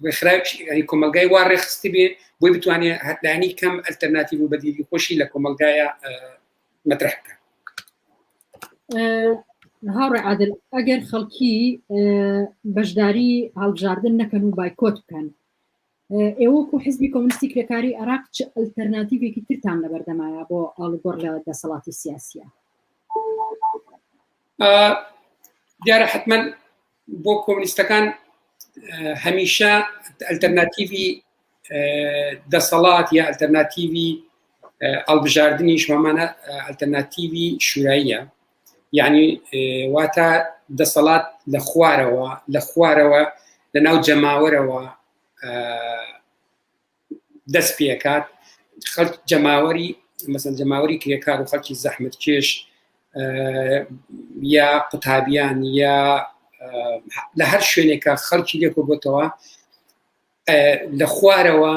ڕێکخراوی کۆمەلگای وا ڕێخستی بێ بۆی بتوانێت هەتلانی کەم ئەلتەرناتیڤ و بەدیلی خۆشی لە کۆمەلگایە مەترح بکە. هاوڕێ عادل ئەگەر خەڵکی بەشداری هەڵبژاردن نەکەن و بایکۆت بکەن ئێوە وەکو حزبی کۆمۆنیستی کرێکاری عێراق چ ئەلتەرناتیڤێکی ترتان لەبەردەمایە بۆ ئاڵوگۆڕ لە دەسەڵاتی سیاسیە؟ دیارە حتمما بۆ کۆمۆنیستەکان هەمیشە ئەلتەرناتیڤی دەسەڵات یا ئەلتەرناتیڤی ئەڵبژاردنیش هەمانە ئەلتەرناتیڤی شوراییە یعنی واتە دەسەڵات لە خوارەوە لە خوارەوە لە ناو جەماوەرەوە دەست پێکات خەڵک جەماوەری مەسەن جەماوەری کرێکار و خەڵکی زەحمت کێش یا قوتابیان یا لە هەر شوێنێکە خەڵکی لێکۆ بۆتەوە لە خوارەوە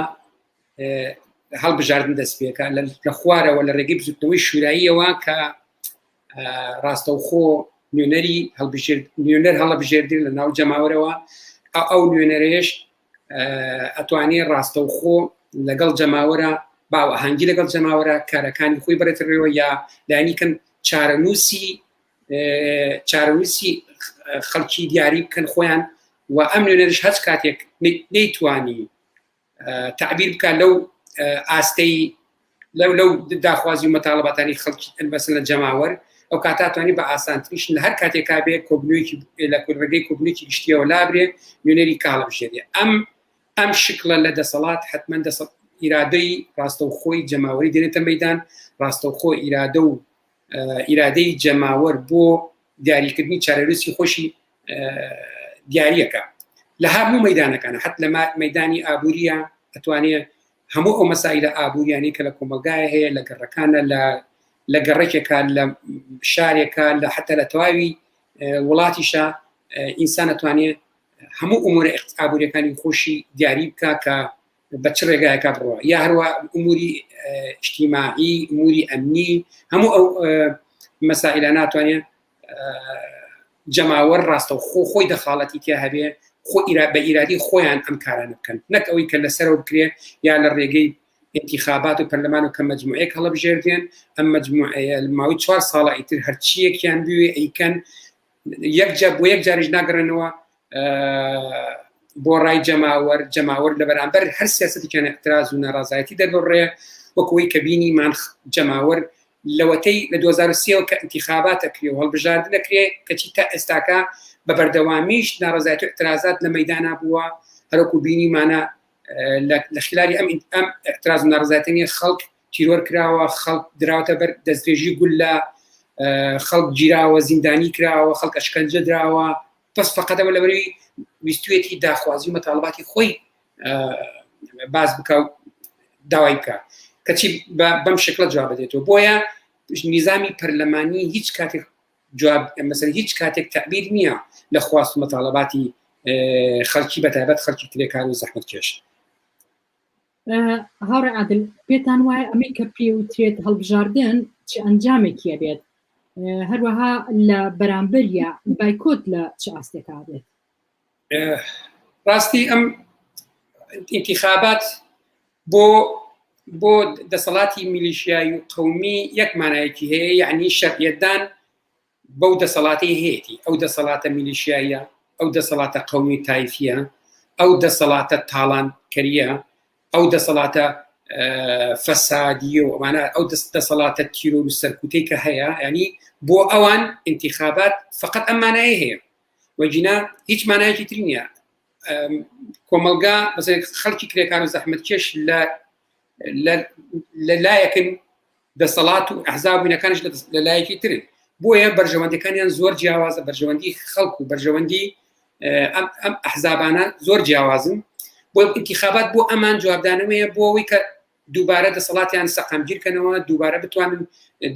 هەڵبژاردن دەست پێکە لە خوارەوە لە ڕێگەی بزوتنەوەی شوراییەوە کە ڕاستەوخۆ نوێنەری هەڵبژێر نوێنەر هەڵەبژێردرێت لە ناو جەماوەرەوە ئەو نوێنەرەیەش ئەتوانێ ڕاستەوخۆ لەگەڵ جەماوەرە باوەهەنگی لەگەڵ جەماوەرە کارەکانی خۆی بەرێتەوە یا لانی کەم چارەنووسی چارەنووسی خەڵکی دیاری بکەن خۆیان و ئەم نوێنەرش هەچ کاتێک نەیتوانی تعبیر بکە لەو ئاستەی لەو لەو داخوازی و مەتاڵباتانی خەڵکی بەسن لە جەماوەر ئەو کاتاتوانی بە ئاسانتریش لە هەر کاتێکا بێ کۆبنەوەیەکی لە ڕێگەی کۆبنێکی گشتیەوە لابرێ نوێنەری کاڵە بژێرێ ئەم ئەم شکڵە لە دەسەڵات حتمما دەسە ئیرادەی ڕاستەوخۆی جەماوەری دێنێتە مەدان ڕاستەوخۆ ئیرادە و ئیرادەی جەماوەر بۆ دیاریکردنی چارەنووسی خۆشی دیاریەکە لە هەموو مەدانەکان حت لە مەدانی ئابووریە ئەتوانێ هەموو ئەو مەسایلە ئابووریانی کە لە کۆمەلگای هەیە لە گەڕەکانە لە لە گەڕێکێکە لە شارێکە لە حتا لە تەواوی وڵاتیشە ئینسان ئەتوانێ هەموو ئومورە ئابووریەکانی خۆشی دیاری بکە کە بە چ ڕێگایەکە بڕۆ یا هەروە ئوموری ئیجتیماعی ئوموری ئەمنی هەموو ئەو مەسائلە ناتوانێت جەماوەر ڕاستە خۆ خۆی دەخاڵەتی تیا هەبێ خۆ بە ئیرادی خۆیان ئەم کارانە بکەن نەک ئەوەی کە لەسەرەوە بکرێ یا لە ڕێگەی انتخابات و پەرلەمان و کە مجموعەیەک هەڵبژێردێن ئەم مجموعەیە ماوەی چوار ساڵە ئیتر هەرچیەکیان بوێ ئەیکەن یەک جار بۆ یەک جاریش ناگەڕێنەوە بۆ ڕای جەماوەر جەماوەر لە بەرامبەر هەر سیاستێکیان اعتراز و ناڕازایەتی دەربڕێ وەکەوەی کە بینیمان جەماوەر لەوەتەی لە 2023 کە انتخابات ئەکرێ و هەڵبژاردن ئەکرێ کەچی تا ئێستاکە بە بەردەوامیش ناڕەزایەتی و اعترازات لە مەدانا بووە هەروەکو بینیمانە لە خلالی ئەم ئەم اعتراز و ناڕەزایەتیە خەڵک تیرۆر کراوە خەڵک دراوەتە بەر دەستدرێژی گولە خەڵک گیراوە زیندانی کراوە خەڵک ئەشکەنجە دراوە بەس فقەتەوە لەبەری ویستویەتی داخوازی و مەتاڵباتی خۆی باز بکە و داوای بکە کەچی بەم شکلە جواب بدێتەوە بۆیە نیزامی پەرلەمانی هیچ کاتێک جواب مەسەر هیچ کاتێک تعبیر نییە لە خواست و مەتاڵەباتی خەڵکی بەتایبەت خەڵکی کرێکار و زەحمەت کێش هاوڕێ عادل پێتان وایە ئەمەی کە پێوترێت هەڵبژاردن چ ئەنجامێکی ئەبێت هەروەها لە بەرامبەریا بایکۆت لە چ ئاستێکا بێت ڕاستی ئەم ئینتیخابات بۆ بۆ دەسەڵاتی میلیشیایی و قومی یەک مانایەکی هەیە یعنی شەرعیەتدان بەو دەسەڵاتەی هەیەتی، ئەو دەسەڵاتە میلیشیاییە، ئەو دەسەڵاتە قەومی تایفیە، ئەو دەسەڵاتە تاڵانکەریە، ئەو دەسەڵاتە فەسادیە و ئەمانە ئەو دەسەڵاتە تیرۆر و سەرکوتەی کە هەیە ینی بۆ ئەوان انتخابات فقط ئەم مانایە هەیە وەگینا هیچ مانایەکی تری نییە کۆمەلگا خەڵکی کرێکار و زەحمەتکێش لە لە لایەکن دەسەڵات و ئەحزاب و اینەکانیش لە لایەکی ترن بۆیە بەرژەوەندەکانیان زۆر جیاوازە بەرژەوەندی خەڵک و بەرژەوەندی ئەم ئەحزابانە زۆر جیاوازن بۆ انتخابات بۆ ئەمان جوابدانەوەیە بۆ ئەوەی کە دووبارە دەسەڵاتیان سەقامگیرکەنەوە دووبارە بتوانن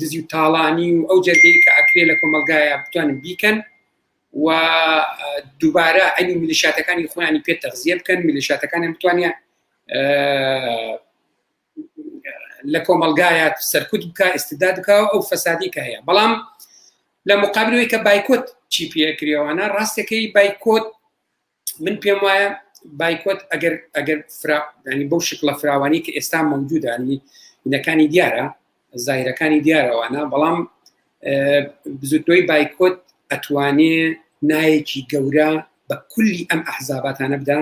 دزی و تاڵانی و ئەو جەردەی کە ئەکرێ لە کۆمەلگایە بتوانن بیکەن و دووبارە ئەنی میلیشاتەکانی خۆیانی پێ تەغزیە بکەن میلیشاتەکانیان بتوانیان لە کۆمەلگایە سەرکوت بکە ئستداد بکە ئەو فەسادی کە هەیە بەڵام لە مقابلەوەی کە بایکۆت چی پێکرێوانە ڕاستەکەی بایکۆت من پێم وایە بایکۆت ئەگەر ئەگەر ینی بەو شکڵە فراوانی کە ئێستا مەوجودە ینی اینەکانی دیارە زاهیرەکانی دیارەوانە بەڵام بزوتنەوەی بایکۆت. ئەتوانێ نایەکی گەورە بە کولی ئەم ئەحزاباتانە بدا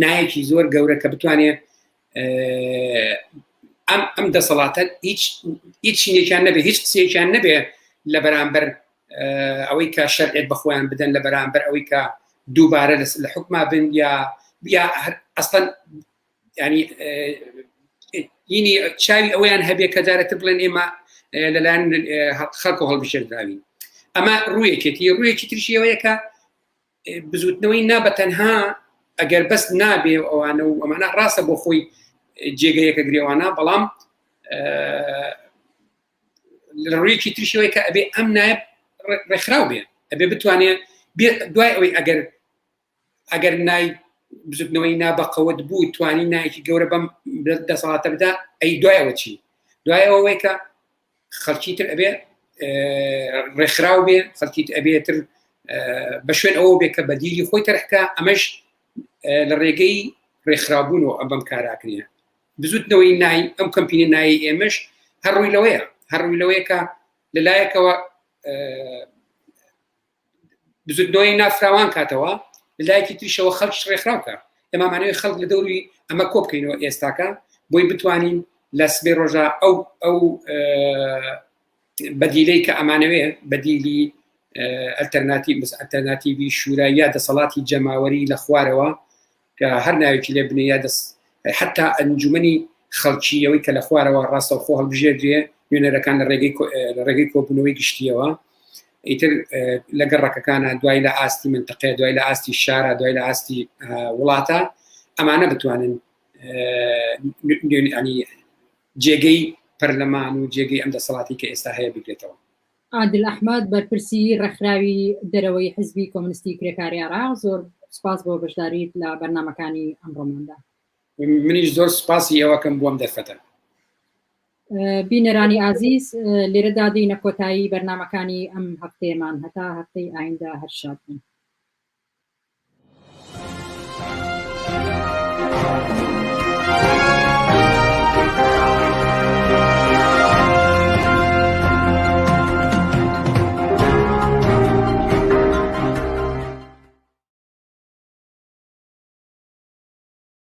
نایەکی زۆر گەورە کە بتوانێ ئەم ئەم دەسەڵاتە هیچ هیچ شینێکیان نەبێ هیچ قسەیەکیان نەبێ لە بەرامبەر ئەوەی کە شەرعێت بە خۆیان بدەن لە بەرامبەر ئەوەی کە دووبارە لە حکوما بن یا یا ئەسڵەن ینی ینی چاوی ئەوەیان هەبێ کە جارێتر بڵێن ئێمە لەلایەن خەڵک و هەڵبژێردراوین ئەمە ڕوویەکێتی ڕوویەکی ترشیەوەیە کە بزوتنەوەی نا بە تەنها ئەگەر بەس نابێ ئەوانە و ئەمانە ڕاستە بۆ خۆی جێگەیەکە گرێوانە بەڵام لە ڕوویەکی ترشەوەی کە ئەبێ ئەم نایب ڕێکخراو بێ ئەبێ بتوانێت دوای ئەوەی ئەگەر ئەگەر نای بزوتنەوەی نا بە قەوت بوو توانی نایەکی گەورە بەم دەسەڵاتە بدا ئەی دوایەوە چی دوایەوەی کە خەڵکی تر ئەبێ ڕێکخراو بێ خەڵکی ئەبێتر بە شوێن ئەوە بێ کە بەدیلی خۆی تەرحکە ئەمەش لە ڕێگەی ڕێکخرابوون و ئەم بەم کاراکرێ بزوتنەوەی نای ئەم کەمپینە نای ئێمەش هەر ڕووی لەوەیە هەر ڕووی لەوەیە کە لەلایەکەوە بزوتنەوەی نافراوان کاتەوە لەلایەکی تریشەوە خەڵکیش ڕێکخراو کە ئێمامانەوەی خەڵک لە دەوری ئەمە کۆ بکەینەوە ئێستاکە بۆی بتوانین لە سبێ ڕۆژە ئەو ئەو بەدیلەی کە ئەمانەوێ بەدیلی ئەلتەرناتی ئەلتەرناتیوی شورا یا دەسەڵاتی جەماوەری لە خوارەوە کە هەر ناوێکی لێ بنێ یا دەست حتا ئەنجومەنی خەڵکی ئەوەی کە لە خوارەوە ڕاستەوخۆ هەڵبژێردرێ نوێنەرەکان لە ڕێگەی لە ڕێگەی کۆبوونەوەی گشتیەوە ئیتر لە گەڕەکەکانە دوای لە ئاستی منتەقەیە دوای لە ئاستی شارە دوای لە ئاستی وڵاتە ئەمانە بتوانن ینی جێگەی پەرلەمان و جێگەی ئەم دەسەڵاتی کە ئێستا هەیە بگرێتەوە. عادل ئەحمەد، بەرپرسی ڕێکخراوی دەرەوەی حزبی کۆمۆنیستی کرێکاری عێراق، زۆر سوپاس بۆ بەشداریت لە بەرنامەکانی ئەمڕۆماندا. منیش زۆر سوپاسی ئێوەکەم بۆ ئەم دەرفەتە. بینەرانی ئازیز، لێرەدا دێینە کۆتایی بەرنامەکانی ئەم هەفتەیەمان. هەتا هەفتەی ئایندە هەر شاد بن.